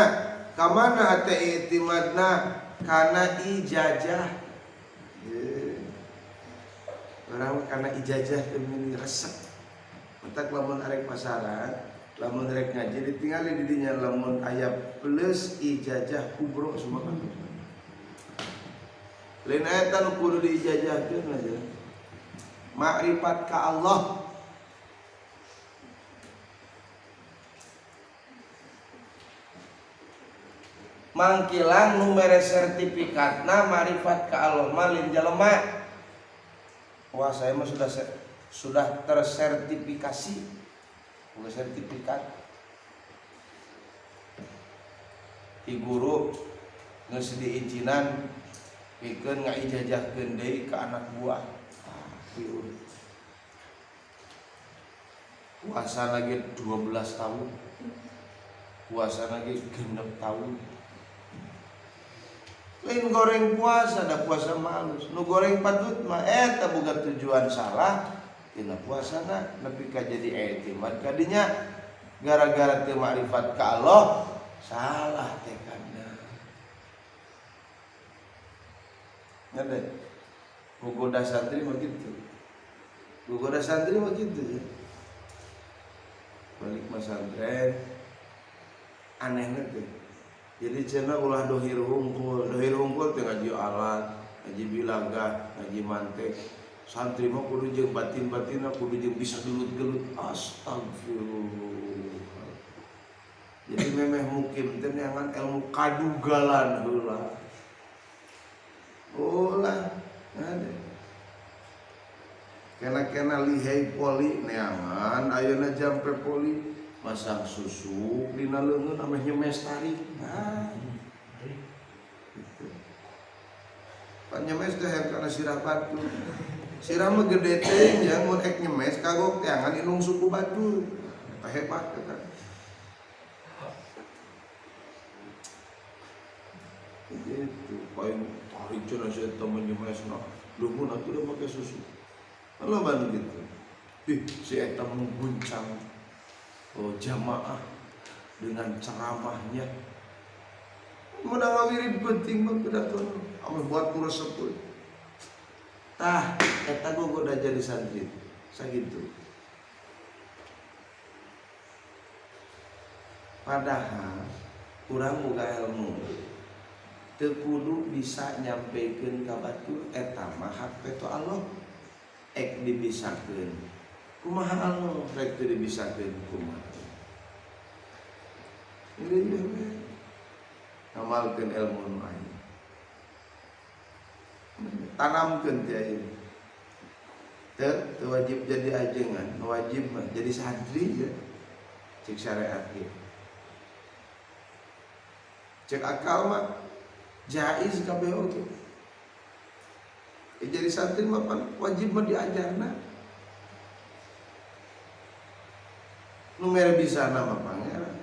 Kamana hate i'timadna? Karena ijazah. Orang karena ijazah teu resep. Entak lamun arek pasaran, lamun arek ngaji ditinggali di dinya lamun aya plus ijazah kubro semua kan. Lain eta nu kudu diijazahkeun aja. Makrifat ka Allah. Mangkilang nu mere sertifikatna makrifat ka Allah mah lain jelema. Wah, saya mah sudah tersertifikasi. Bukan sertifikat. Di guru geus diizinan pikeun ngaijazahkeun deui ka anak buah. Puasa lagi 12 tahun. Puasa lagi 6 tahun. Lain goreng puasa, da puasa malus. Nu goreng patut mah eta boga tujuan salah tina puasana nepi ka jadi i'timad kadinya gara-gara teu makrifat ka Allah salah tekadna. Ngerti? Gugoda santri mah kitu. Gugoda santri mah kitu ya. Balik masantren anehna teh. Jadi cenah ulah dohir hungkul teh ngaji alat, ngaji bilaga, ngaji mantek. Santri mah kudu jeung batin-batinna kudu jeung bisa gelut-gelut. Astagfirullah. Jadi memeh mukim teh neangan ilmu kadugalan heula. Ulah, ada. Kena-kena Hatena lihai poli neangan ayeuna jampe poli masang susuk dina leungeun ameh nyemes tarik. Nah. Gitu. Pan nyemes teh hayang kana sirah batu. Sirah mah gede teh yang mun ek nyemes kagok teangan indung suku batu. Eta hebat eta. Gitu, paling tarik cenah sia eta mah nyemesna. Leungeun atuh da make susu. Loba nu gitu. Ih, si eta mengguncang jamaah dengan ceramahnya. Menang ngawirid penting mah pidato. Ame buat kuresep. Tah, eta gogoda jadi santri. Sakitu. Padahal kurang boga ilmu. Teu kudu bisa nyampekeun ka batur eta mah hak peto Allah. Ek dibisakeun. Kumaha Allah rek teu dibisakeun kumaha. Ini we. Ngamalkeun ilmu nu aya. Tanamkeun ti ayeuna. Teu wajib jadi ajengan, wajib mah jadi santri ya. Cek syariat ge. Cek akal mah jaiz kabeh oge. Jadi santri mah pan wajib mah diajarna. Nu mere bisana mah pangeran.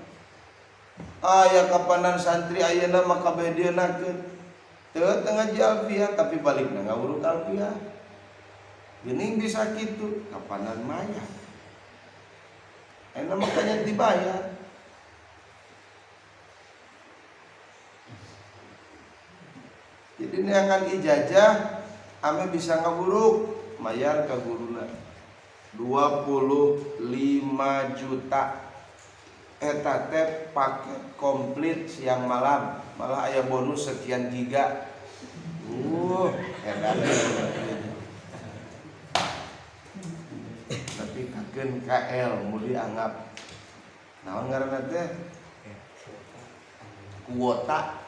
Aya kapanan santri ayeuna mah kabeh dienakeun. Teu ngaji alfiah tapi balikna ngawuruk alfiah. Geuning bisa kitu kapanan maya. Enak makanya dibayar. Jadi neangan ijazah ame bisa ngaburuk mayar ka guruna 25 juta eta teh paket komplit siang malam malah aya bonus sekian giga. Edan. Tapi kakeun KL mu dianggap naon ngaranna teh kuota,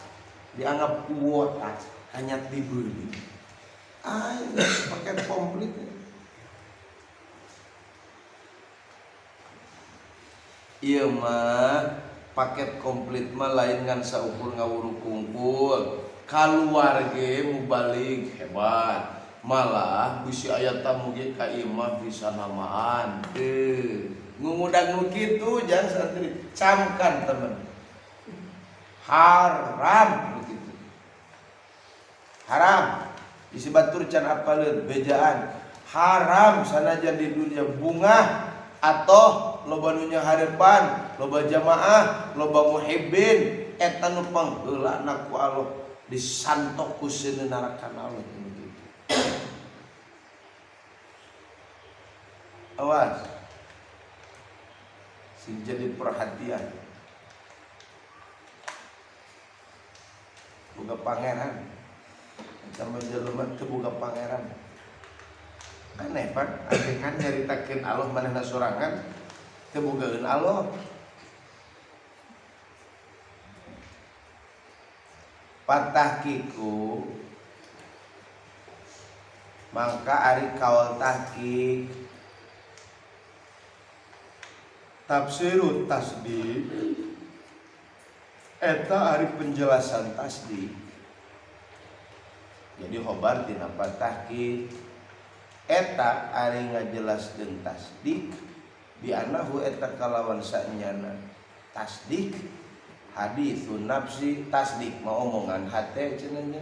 dianggap kuota hanya dibeli. Ayo paket komplit. Ieu mah paket komplit mah lain ngan saukur ngawuruk kungkul. Kaluar ge mubalik hebat. Malah bisi aya tamu ge ka imah bisa namaan. Ngumudak nu kitu jang santri camkan temen. Haram begitu. Haram. Isi batur can apaleun bejaan. Haram sanajan di dunia bunga atau loba nu harapan, loba jamaah, loba muhibbin, eta nu pangheulana ku Allah disantok ku seuneu neraka Allah gitu. Awas. Sing jadi perhatian. Boga pangeran. Sama jelema teu boga pangeran. Aneh pan, ajengan nyaritakeun Allah manehna sorangan teu bogaeun Allah. Patahkiku mangka ari kaul tahqiq tafsirut tasdiq eta ari penjelasan tasdiq. Jadi khobar tina patahqiq eta ari ngajelaskeun tasdiq bi annahu eta kalawan sanyana tasdiq haditsun nafsi tasdiq mau omongan hate cenah.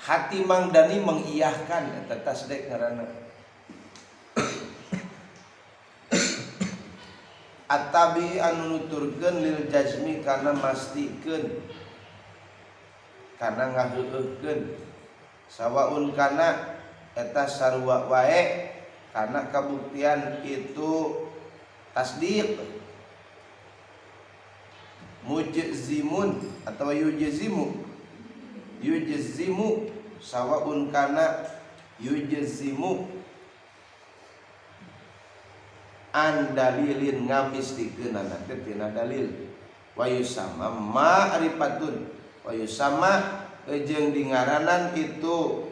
Hati Mang Dani mengiyahkan eta tasdiq ngaranna. Atabi anu nuturkeun lil jazmi kana mastikeun kana ngaheueuhkeun sawaun kana eta sarua wae kana kabuktian itu tasdiq mujzimun atau yujzimu yujzimu sawaun kana yujzimu an dalilin ngamistikeunana teh tina dalil wa yusama ma'rifatun wa yusama jeung dingaranan itu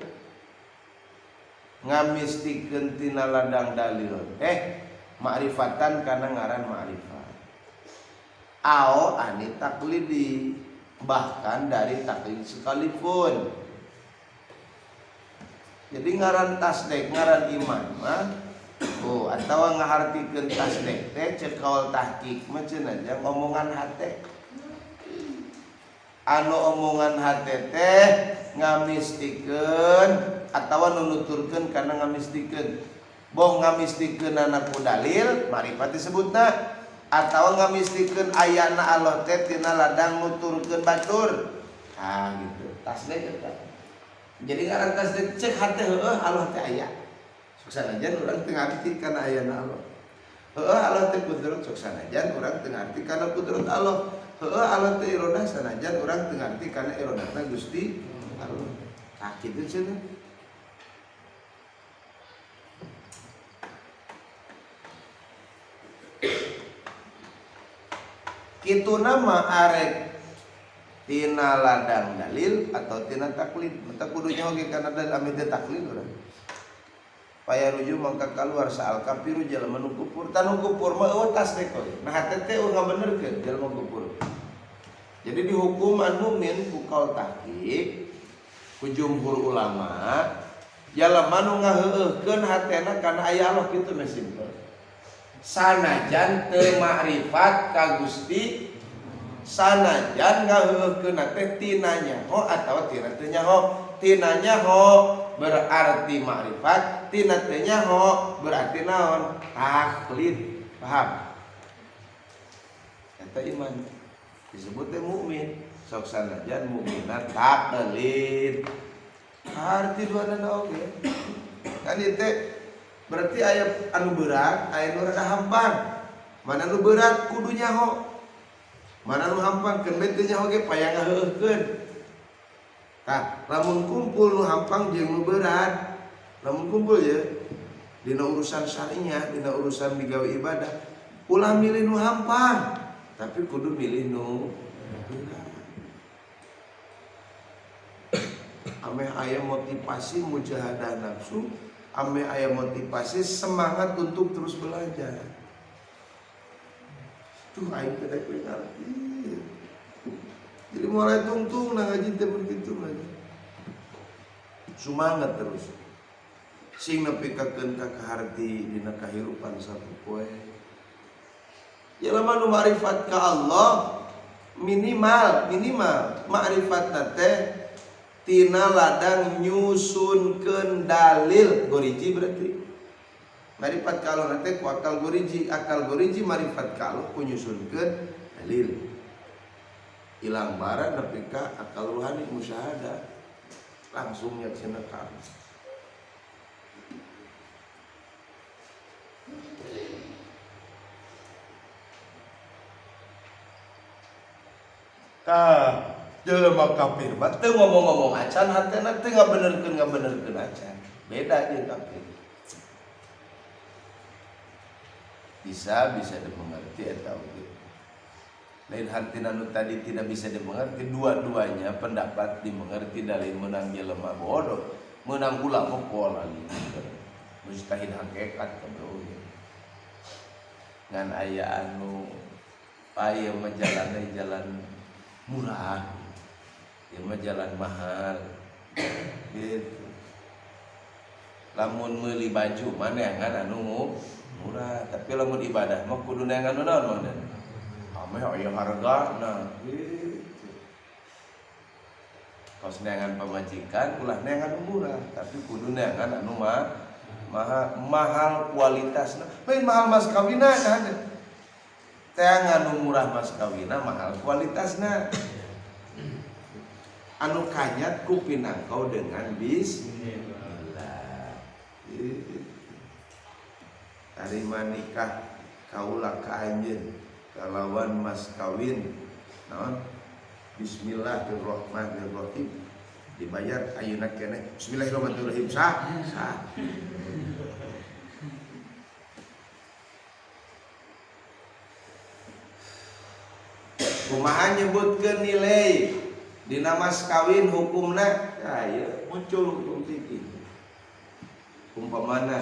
Ngamistikeun tina ladang dalil teh ma'rifatan kana ngaran ma'rifat. Ao ani taklidi, bahkan dari taklid sekalipun. Jadi ngaran tasdik, ngaran iman mah oh atawa ngahartikeun tasdik teh ceuk kaul tahqiq mah cenah jang omongan hate. Anu omongan hate teh ngamistikeun atawa nunuturkeun kana ngamistikeun. Boh ngamistikeunana ku dalil marifat disebutna, atawa ngamistikeun ayana Allah teh tina ladang nuturkeun batur. Ah gitu. Tasdik eta. Jadi ngaran tasdik cek hate heueuh Allah teh aya. Sok sanajan urang teu ngarti kana ayana Allah. Heueuh Allah teh kudrat, sok sanajan urang teu ngarti kana kudrat Allah. Heueuh Allah teh irodah, sanajan urang teu ngarti kana irodahna Gusti Allah. Tah kitu cenah. Kitu nama arek tina ladang dalil atau tina taklid. Mata kudunya oge kana dalil ame teh taklid urang. Payaruju mangka kaluar saal kafiru jalma nu kufur. Tanu kufur mah eueuh tasdik oge. Nah hate teh eueuh ngabenerkeun jalma kufur. Jadi dihukuman mukmin ku kaul tahqiq ku jumhur ulama jalma nu ngaheueuhkeun hatena kana aya Allah kitu mah simpel. Sanajan teu makrifat ka Gusti, sanajan ngaheueuhkeun teh tina nyaho atawa tina teu nyaho. Tina nyaho berarti makrifat, tina teu nyaho berarti naon? Taklid. Paham? Eta iman disebut teh mukmin. Sok sanajan mukminna taklid. Arti duanana oge. Kan ieu teh berarti aya anu berat, aya nu rada hampang. Mana nu berat kudu nyaho. Mana nu hampang keun bae teu nyaho ge payah ngaheueuhkeun. Tah, lamun kumpul nu hampang jeung nu berat, lamun kumpul ya dina urusan syariah, dina urusan digawe ibadah, ulah milih nu hampang, tapi kudu milih nu berat. Ameh aya motivasi mujahadah nafsu, ameh aya motivasi semangat untuk terus belajar. Tuh aing teh daek ngarti. Jadi mulai tungtung nah ngaji teh begitu lagi. Semangat terus. Sing nepi ka keun ka kaharti dina kahirupan sapopoe. Jelema nu makrifat ka Allah minimal minimal makrifatna teh tina ladang nyusunkeun dalil goriji berarti. Marifat ka Allah teh ku akal goriji marifat ka Allah ku nyusunkeun dalil. Ilang bara nepi ka akal ruhani musyahadah langsung nyaksina ka Allah. Tah jelema kafir mah teu ngomong-ngomong acan hatena teu ngabenerkeun acan. Beda jeung kafir. Bisa dimengerti eta oge. Lain hartina nu tadi tidak bisa dimengerti, dua-duanya pendapat dimengerti dari menang jelema bodoh, menang ulama pola gitu. Mustahil hakikat kabeh oge. Ngan aya anu aya mah jalana jalan murah, ieu mah jalan mahal gitu. Lamun meuli baju mah neangan anu murah, tapi lamun ibadah mah kudu neangan nu naon mah? Ameh aya hargana gitu. Kos neangan pamajikan ulah neangan nu murah, tapi kudu neangan anu mahal kualitasna. Lain mahal mas kawina kan. Teangan nu murah mas kawina mahal kualitasna. Anu kanyat ku pinangkau dengan bismillah. Tarima nikah kaula ka anjeun kalawan mas kawin naon bismillahirrahmanirrahim dibayar ayeuna keneh bismillahirrahmanirrahim sah sah. Kumaha nyebutkeun nilai dina mas kawin hukumna? Nah, ieu muncul hukum fikih. Umpamana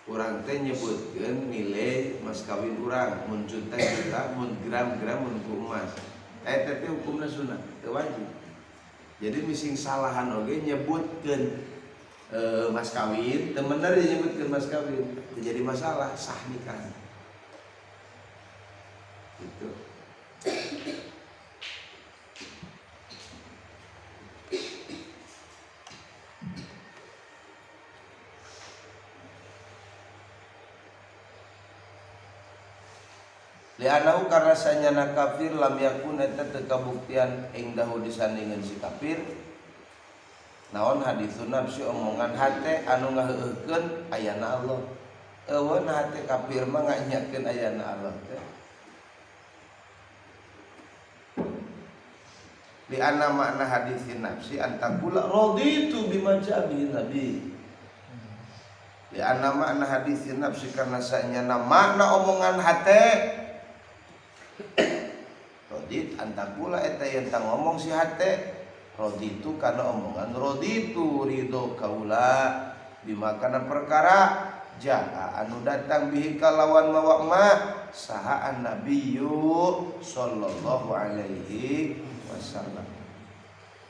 urang teh nyebutkeun nilai mas kawin urang mun juta juta mun gram-gram mun ku emas. Eta teh hukumna sunah, teu wajib. Jadi mising salahan oge nyebutkeun mas kawin, teu bener nyebutkeun mas kawin, teu jadi masalah, sah nikah. Gitu. Li'annahu karena sanyana kafir lam yakun eta teu kabuktian ing dahu disandingan si kafir naon haditsun nafsi omongan hate anu ngaheueuhkeun ayana Allah. Eueun hate kafir mah nganyakeun ayana Allah teh. Li'anna makna haditsin nafsi antakula raditu bima ja'a bihi nabi. Li'anna makna haditsin nafsi karena sanyana makna omongan hate rodit antakula eta yang tang ngomong si hate roditu karena omongan roditu ridho kaula bimakana perkara jaa anu datang bihi kalawan mawa ma saha annabiyyu sallallahu alaihi wasallam.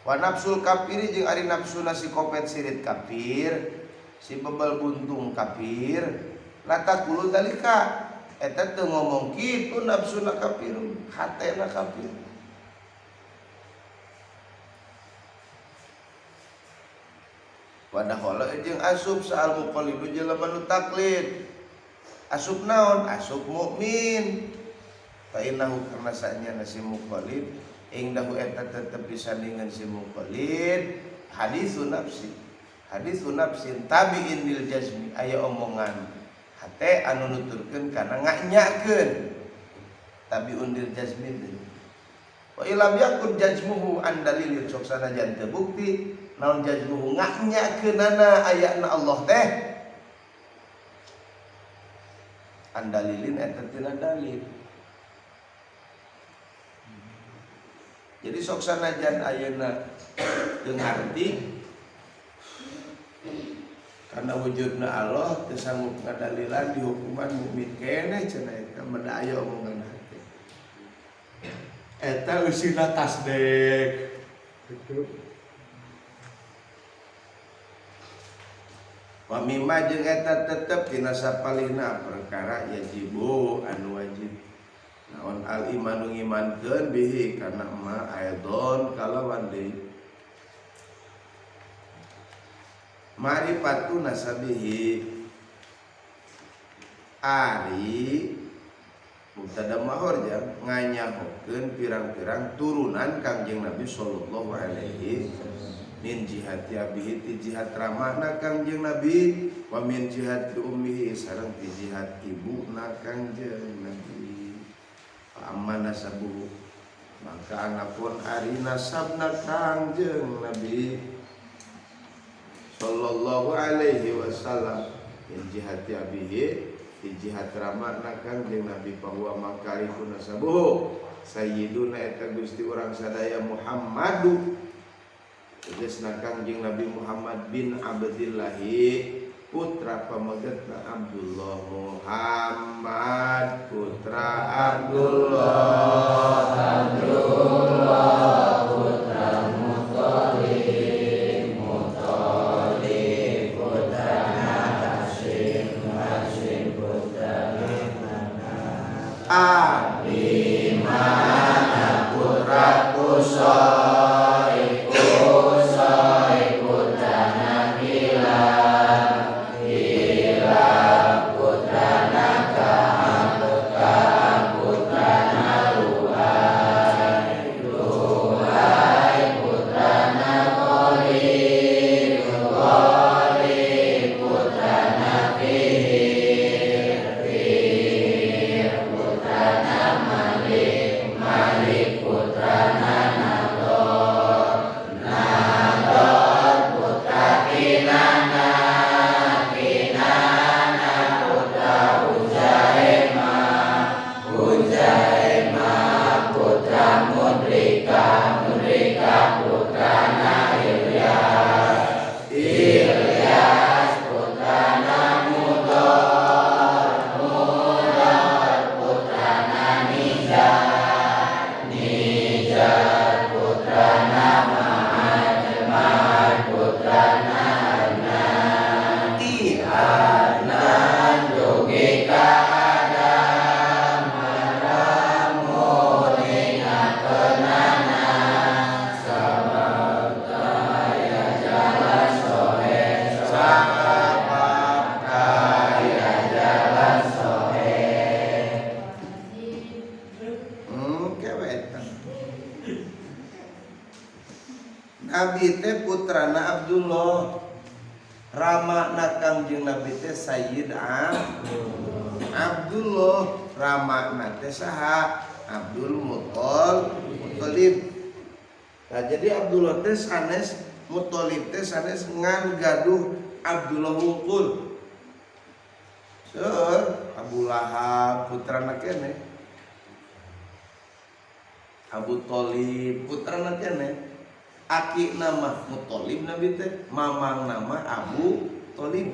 Wa nafsul kafiri jeung ari nafsuna si kopet sirit kafir si bebel buntung kafir latakulu dalika eta teu ngomong kitu nafsuna kafir hatena kafir. Padahal jeung asup saal muqallidu jelema nu taklid. Asup naon? Asup mukmin. Fa innahu karna sanyana si muqallid ing dahu eta tetep disandingan si muqallid haditsun nafsi. Haditsun nafsin tabi'in lil jazmi aya omongan hate anu nuturkeun kana nganyakeun tabiun lil jazmi. Wa ilam yakun jazmuhu an dalil sok sanajan teu bukti naon jazmuhu nganyakeunana ayana Allah teh an dalilin eta tina dalil. Jadi sok sanajan ayeuna teu ngarti karena wujudna Allah teu sanggup ngadalilan dihukuman mukmin keneh cenah eta menda aya omongan hate. Eta eusina tasdek. Gitu. Wa mimma jeung eta tetep dina sapalihna perkara yajibu anu wajib. Naon al imanu ngimankeun bihi kana ma aidon kalawan deui. Ma'rifatu nasabihi ari mubtada mahor jang nganyahokeun pirang-pirang turunan Kangjeng Nabi sallallahu alaihi min jihati abihi ti jihad ramahna Kangjeng Nabi wa min jihati ummihi sareng ti jihad ibuna Kangjeng Nabi. Fa amma nasabuhu maka anapun ari nasabna Kangjeng Nabi sallallahu alaihi wasallam min jihati abihi di jihad ramahna Kangjeng Nabi bahwa makariku nasabuhu sayyiduna eta Gusti urang sadaya Muhammadu tegasna Kangjeng Nabi Muhammad bin Abdillahi putra pamegetna Abdullah Muhammad putra Abdullah Abdullah putra Muthalib Muthalib putra Hashim Hashim putra Manaf Abi Manaf putra Qusay Qusay putra Nabilah Hilal putra Ka'ab Ka'ab putra Lu'ay Lu'ay putra Ghalib Ghalib putra Fihir Fihir putra Manaf. Abi teh putrana Abdullah. Ramana Kangjeng Nabi teh Sayyid Abdullah. Ramana teh saha? Abdul Muthalib. Nah, jadi Abdullah teh sanes Muthalib teh sanes ngan gaduh Abdullah wungkul. Seueur Abu Lahab putrana keneh. Abu Thalib putrana keneh. Aki nama Muthalib Nabi teh, mamang nama Abu Thalib.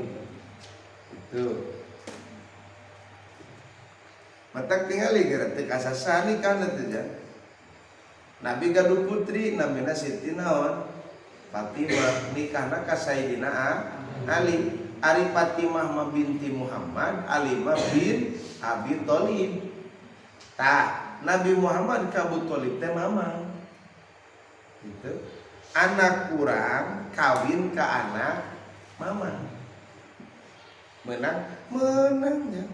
Itu. Matak tingali geura teu kasasani kana teh jan. Nabi gaduh putri namina Siti naon? Fatimah, nikahna ka Sayyidina Ali. Ari Fatimah mah binti Muhammad, Ali mah bin Abi Thalib. Tah, Nabi Muhammad ka Abu Thalib teh mamang. Gitu. Anak kurang kawin ke anak mamang. Menang, menangnya.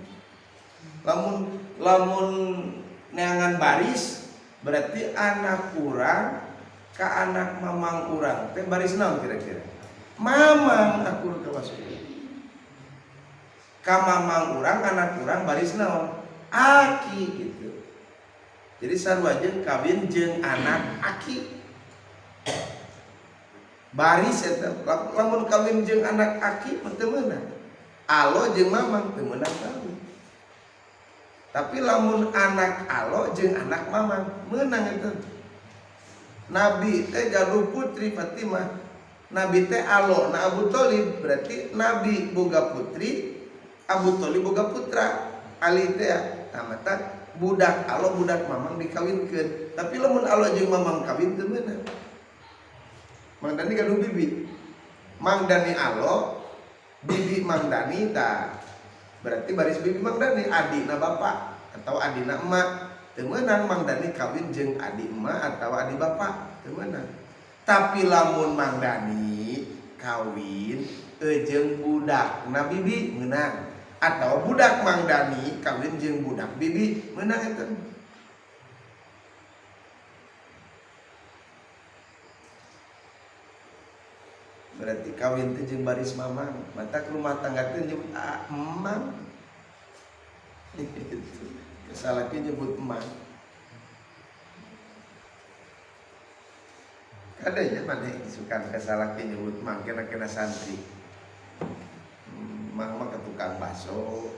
Lamun lamun neangan baris berarti anak kurang ke anak mamang urang teh baris naon kira-kira? Mamang akur ka masuk. Ka mamang urang anak urang baris naon? Aki gitu. Jadi sarua jeung kawin jeung anak aki. Baris eta lamun kawin jeung anak aki mah teu meunang. Alo jeung mamang teu meunang kawin. Tapi lamun anak alo jeung anak mamang meunang eta. Nabi teh gaduh putri Fatimah. Nabi teh alo na Abu Thalib, berarti Nabi boga putri, Abu Thalib boga putra. Ali teh tah mata budak alo budak mamang dikawinkeun. Tapi lamun alo jeung mamang kawin teu meunang. Mang Dani gaduh bibi. Mang Dani alo, bibi Mang Dani tah. Berarti baris bibi Mang Dani adina bapak atau adina emak. Teu meunang Mang Dani kawin jeung adi emak atau adi bapak, teu meunang. Tapi lamun Mang Dani kawin jeung budakna bibi meunang, atau budak Mang Dani kawin jeung budak bibi meunang eta. Berarti kawin teh jeung baris mamang, matak rumah tangga teh nyebut emang. Kesalahnya nyebut emang. Kadanya mana suka kesalahnya nyebut emang kena-kena santri. Mang mah ke tukang bakso.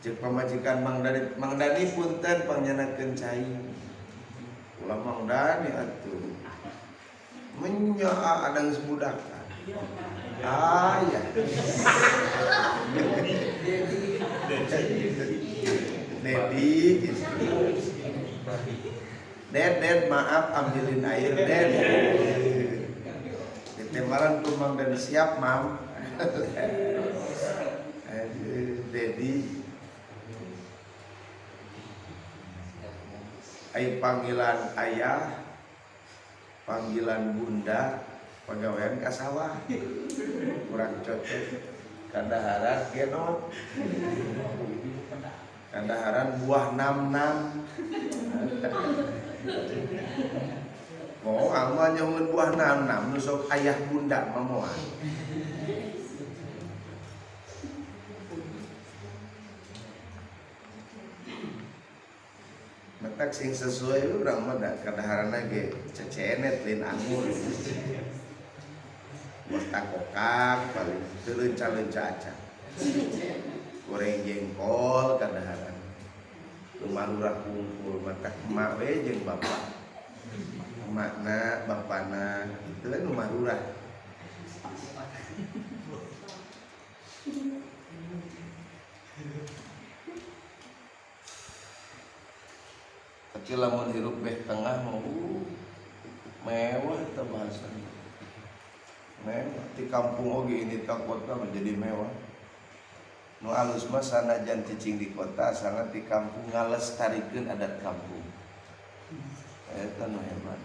Jeung pamajikan Mang Dani, Mang Dani punten pangnyenakeun cai. Ulah Mang Dani atuh. Menya ada geus budak. Ah ya. Dedi. Ded, Ded, maaf ambilin air, Ded. Ditemaran ku Mang Dani siap, Mam. Dedi. Ai panggilan ayah, panggilan bunda, pagawean ka sawah. Kurang cocok. Kadaharan genot. Kadaharan buah nam-nam. Moal mah nyaungeun buah nam-nam nu sok ayah bunda mah moal. Matak sing sesuai urang mah da kadaharanna ge cecenet lain anggur. Buah takokak paling teu leunca-leunca acan. Goreng jengkol kadaharan. Rumah lurah kumpul matak emak we jeung bapak. Emakna, bapana, itu kan rumah lurah. Tapi lamun hirup beh tengah mau mewah teh bahasana. Mewah di kampung oge ini ta kota menjadi mewah. Nu alus mah sanajan cicing di kota sangat di kampung ngalestarikeun adat kampung. Eta nu hebat.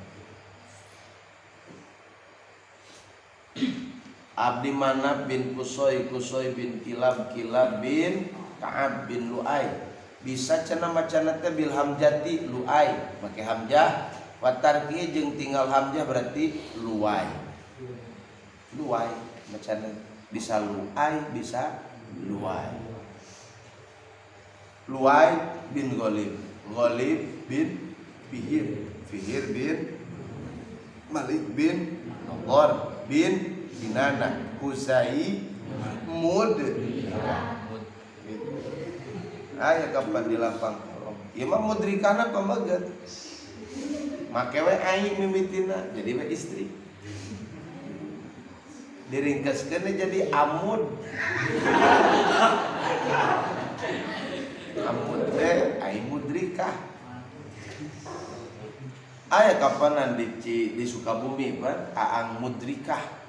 Abdi Manaf bin Kusoy, Kusoy bin Kilab, Kilab bin Ka'ab bin Lu'ay Bisa cenah macana teh bil hamzati luai make hamzah wa tarki jeung tinggal hamzah berarti luai. Luai macana bisa luai bisa luai. Luai bin Ghalib, Ghalib bin Fihir, Fihir bin Malik bin Nadhr bin Kinanah, Huzai Mudrikah. Aya kapan di lapang kolong. Ieu mah mudrikahna pameget. Make we ai mimitina jadi we istri. Diringkeskeun jadi amud. Amud teh ai mudrikah. Aya kapanan di Sukabumi pan Aang Mudrikah.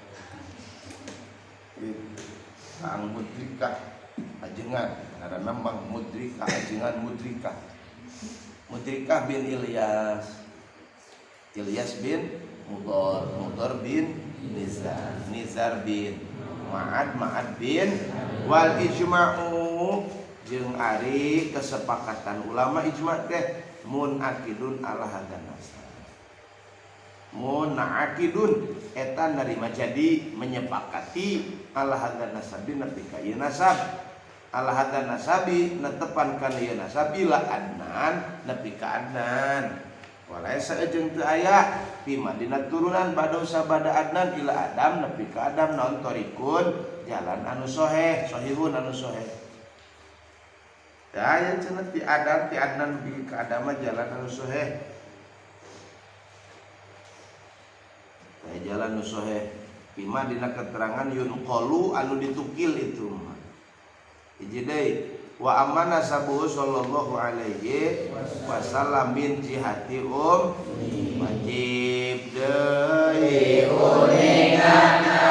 Aang Mudrikah ajengan ngaranna Mang Mudrikah ajengan Mudrikah. Mudrikah bin Ilyas. Ilyas bin Mudhar, Mudhar bin Nizar, Nizar bin Ma'ad, Ma'ad bin wal ijma'u jeung ari kesepakatan ulama ijma' teh munakidun ala hadzal nasab. Munakidun eta narima jadi menyepakati ala hadzal nasabi nepi ka ieu nasab. Ala hadzal nasabi netepan kana ieu nasab ila Adnan nepi ka Adnan. Walaisa jeung teu aya fi madina turunan bada sabada Adnan ila Adam nepi ka Adam naon torikun jalan anu soheh sohihun anu soheh. Aya cenah ti Adam ti Adnan nepi ka Adam mah jalan anu soheh. Aya jalan anu soheh bima dina keterangan yunqalu anu ditukil itu mah. Hiji deui wa amana sabuhu sallallahu alaihi wasallam min jihati wajib deui uningana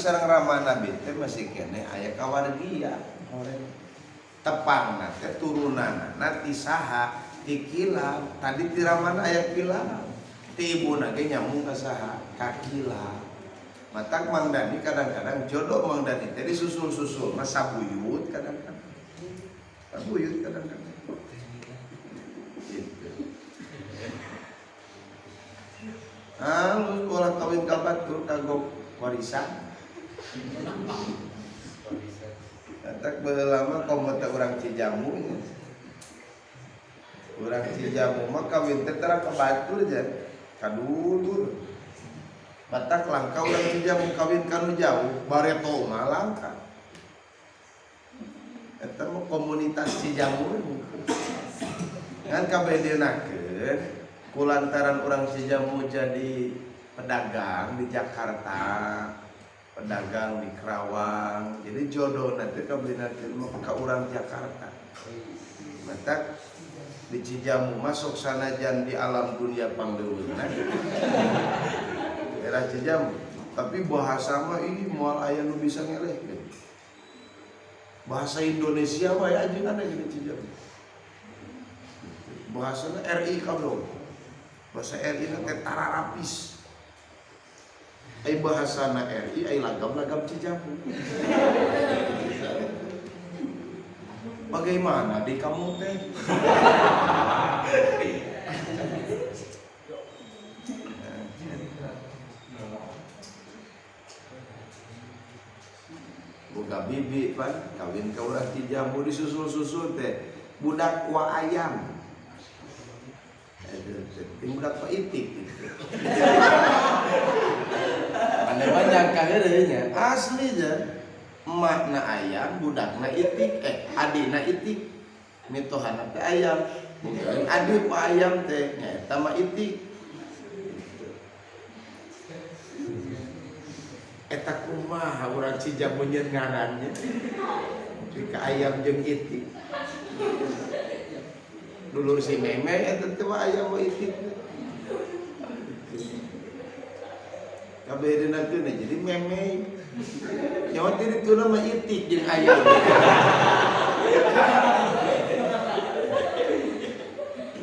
sareng rama Nabi teh masih keneh aya kawargia tepangna teh turunanna ti saha ti Kilab tadi ti ramana aya Kilab ti ibuna ge nyambung ka saha ka Kilab. Matak Mang Dani kadang-kadang jodoh Mang Dani teh disusul-susul mah sabuyut kadang-kadang sabuyut kadang-kadang gitu. Halus ulah kawin ka batur kagok warisan. Katak baheula mah komo teh urang Cijamu nya. Urang Cijamu mah kawin teh tara ka batur ja, ka dulur. Batak langka urang Cijamu kawin ka nu jauh, bareto mah langka. Eta mah komunitas Cijamu. Ngan kabeh deunakeun kulantaran urang Cijamu jadi pedagang di Jakarta, pedagang di Kerawang, jadi jodoh nanti kabeh mah ka urang Jakarta. Matak di Cijamu masuk sanajan di alam dunia pangleuweungna. Daerah Cijamu, tapi bahasa mah ih moal aya nu bisa ngelehkeun. Bahasa Indonesia wae ajengan di Cijamu. Bahasana RI kabeh. Bahasa RI na teh tararapis. Ai bahasana RI ai lagam-lagam Cijamu. Bagaimana di kamu teh? Boga bibi pan kawin ka urang Cijamu disusul-susul teh budak wa ayam. Tim budak pak itik gitu. Anda mah nyangka heureuy nya, asli nya. Emakna ayam, budakna itik, adina itik. Mitohana teh ayam. Mungkin adi pak ayam teh nyaeta mah itik. Eta kumaha urang Cijamu nyeun ngarannya. Jika ayam jeung itik. Dulur si meme eta teh mah ayam mah itik. Kabeh dina teh jadi meme. Nyawa teh dituna mah itik jeung ayam.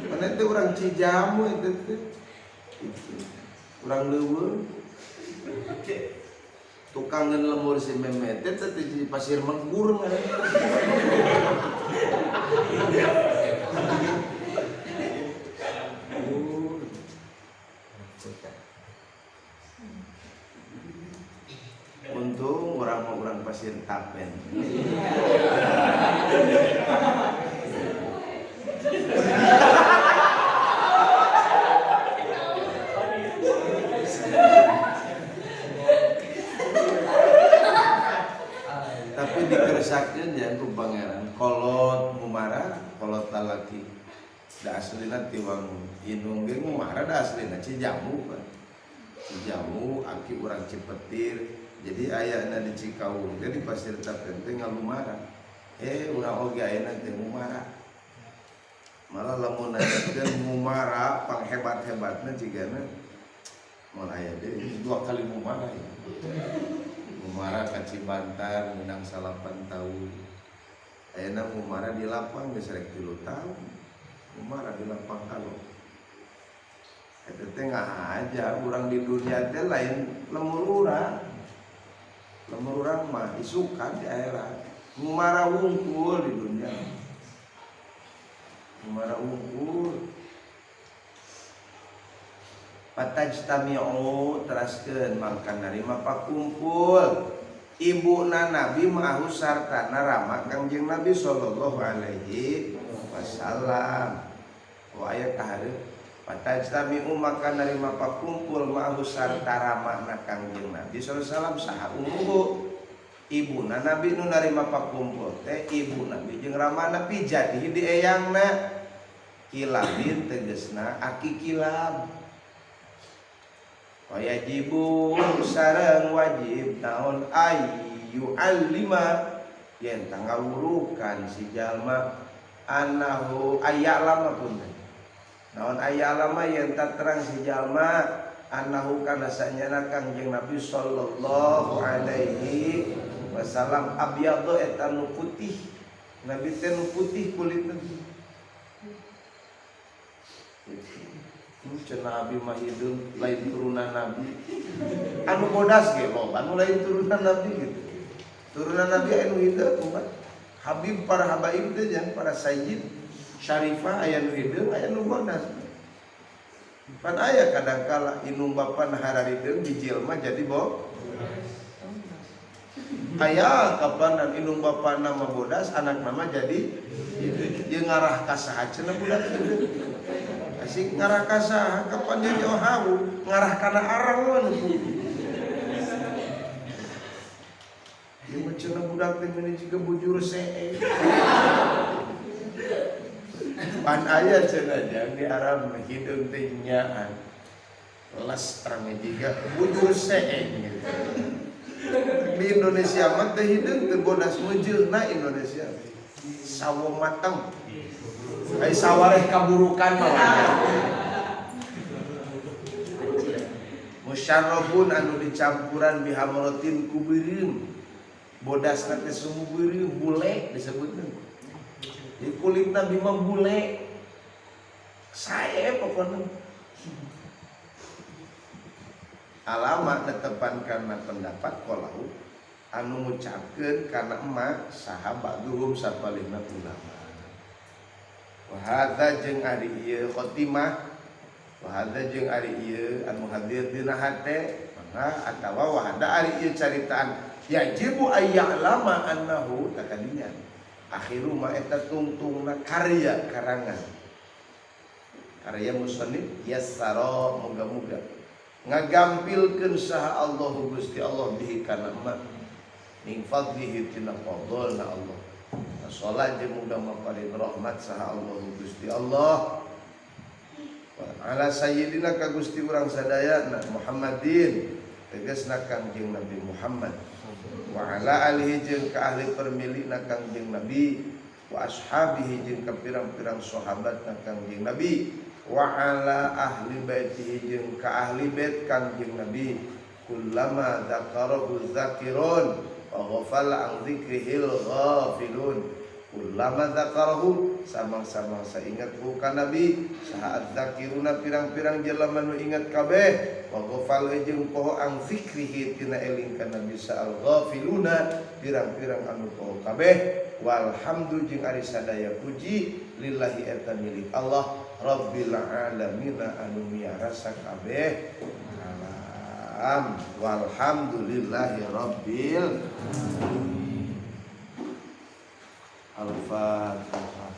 Mana teh urang Cijamu eta teh. Urang leuweung. Tukangan lemur si meme teh teh di Pasir Mengkur ngaranna. Untung orang mau orang Pasir Tapen. Tapi dikersakkeun ya ku pangeran kolot ngumara kolot lalaki da aslina ti wangun indung ge ngumara da aslina Cijamu kan. Cijamu aki urang Cipetir. Jadi ayana di Cikaung teh di Pasir Tapen teh ngalumara. Urang oge ayana teh ngumara. Malah lamun nanyakeun ngumara panghebat-hebatna jigana moal aya deui dua kali ngumara ya. Ngumara ka Cibantar menang 8 tahun. Ayeuna ngumara di lapang geus rek 3 tahun. Ngumara di lapang kalau. Eta teh ngahaja urang di dunia teh lain lemur urang. Lemur urang mah isukan di akhirat. Ngumara wungkul di dunia. Ngumara wungkul. Patajtami'u teraskeun mangka narima pakumpul ibuna Nabi ma'ahu sartana rama Kangjeng Nabi sallallahu alaihi wasallam. Oh aya kahareup patajtami'u maka narima pakumpul ma'ahu sarta ramana Kangjeng Nabi sallallahu alaihi wasallam saha umuhu ibuna Nabi nu narima pakumpul teh ibu Nabi jeung ramana pijadihi di eyangna kilabin tegesna aki kilab. Wajibu sareng wajib naon ayu alima yen tangawurukan si jalma anahu aya lama pun naon aya lama yen terang si jalma anahu kana sanyana Kangjeng Nabi sallallahu alaihi wasallam abyadu eta nu putih. Nabi teh nu putih kulitna. Cenah abi mah hideung lain turunan nabi. Anu bodas ge loba anu lain turunan nabi gitu. Turunan nabi anu hideung kumaha? Habib para habaib teh jeung para sayyid syarifah aya nu hideung aya nu bodas. Pan aya kadangkala indung bapa hararideung dijilma jadi bo. Aya kapanan indung bapana mah bodas anak nama jadi jeung ngarah ka saha cenah budak hideung. Asik ngarah ka saha kapan jadi ohau ngarah kana arang mah nu. Ieu mah cenah budak teh meuni jiga bujur see. Pan aya cenah jang di Arab mah hideung teh nyaan. Les terang jiga bujur see gitu. Di Indonesia mah teh hideung teh bodas meujeuna Indonesia. Sawo mateng. Ai sawareh kaburukan mah. Musyarrabun anu dicampuran bihamrotin ku beureum. Bodasna teh sumbu beureum bule disebutna. Jadi kulit Nabi mah bule. Sae pokona. Alamat netepan karena pendapat kolau anu ngucapkeun kana emak saha ba'duhum sapalihna ulama. Wa hadza jeung ari ieu khotimah wa hadza jeung ari ieu anu hadir dina hate mangga atawa wa hadza ari ieu caritaan yajibu ayya'lama annahu takadinya akhiru ma eta tungtungna karya karangan Karya musannif yassara moga-moga ngagampilkeun saha Allah Gusti Allah bihi kana ma min fadlihi tina fadlna Allah. Salat jeung muga maparin rahmat saha Allah Gusti Allah ala sayyidina ka Gusti urang sadayana Muhammadin tegasna Kangjeng Nabi Muhammad wa ala alihi jeung ka ahli permilikna Kangjeng Nabi wa ashabihi jeung ka pirang-pirang sahabatna Kangjeng Nabi wa ala ahli baitihi jeung ka ahli bait Kangjeng Nabi kullama dzakarahu dzakirun wa ghafala an dzikrihil ghafilun. Kullama dzakarahu samang-samang saingat hu ka Nabi saha adzakiruna pirang-pirang jelema nu ingat kabeh wa ghafala jeung poho an zikrihi tina eling ka Nabi sa'al ghafiluna pirang-pirang anu poho kabeh. Walhamdu jeung ari sadaya puji lillahi eta milik Allah Rabbil alamin anu miarasa kabeh alam. Walhamdulillahi rabbil alamin. Al-Fatihah.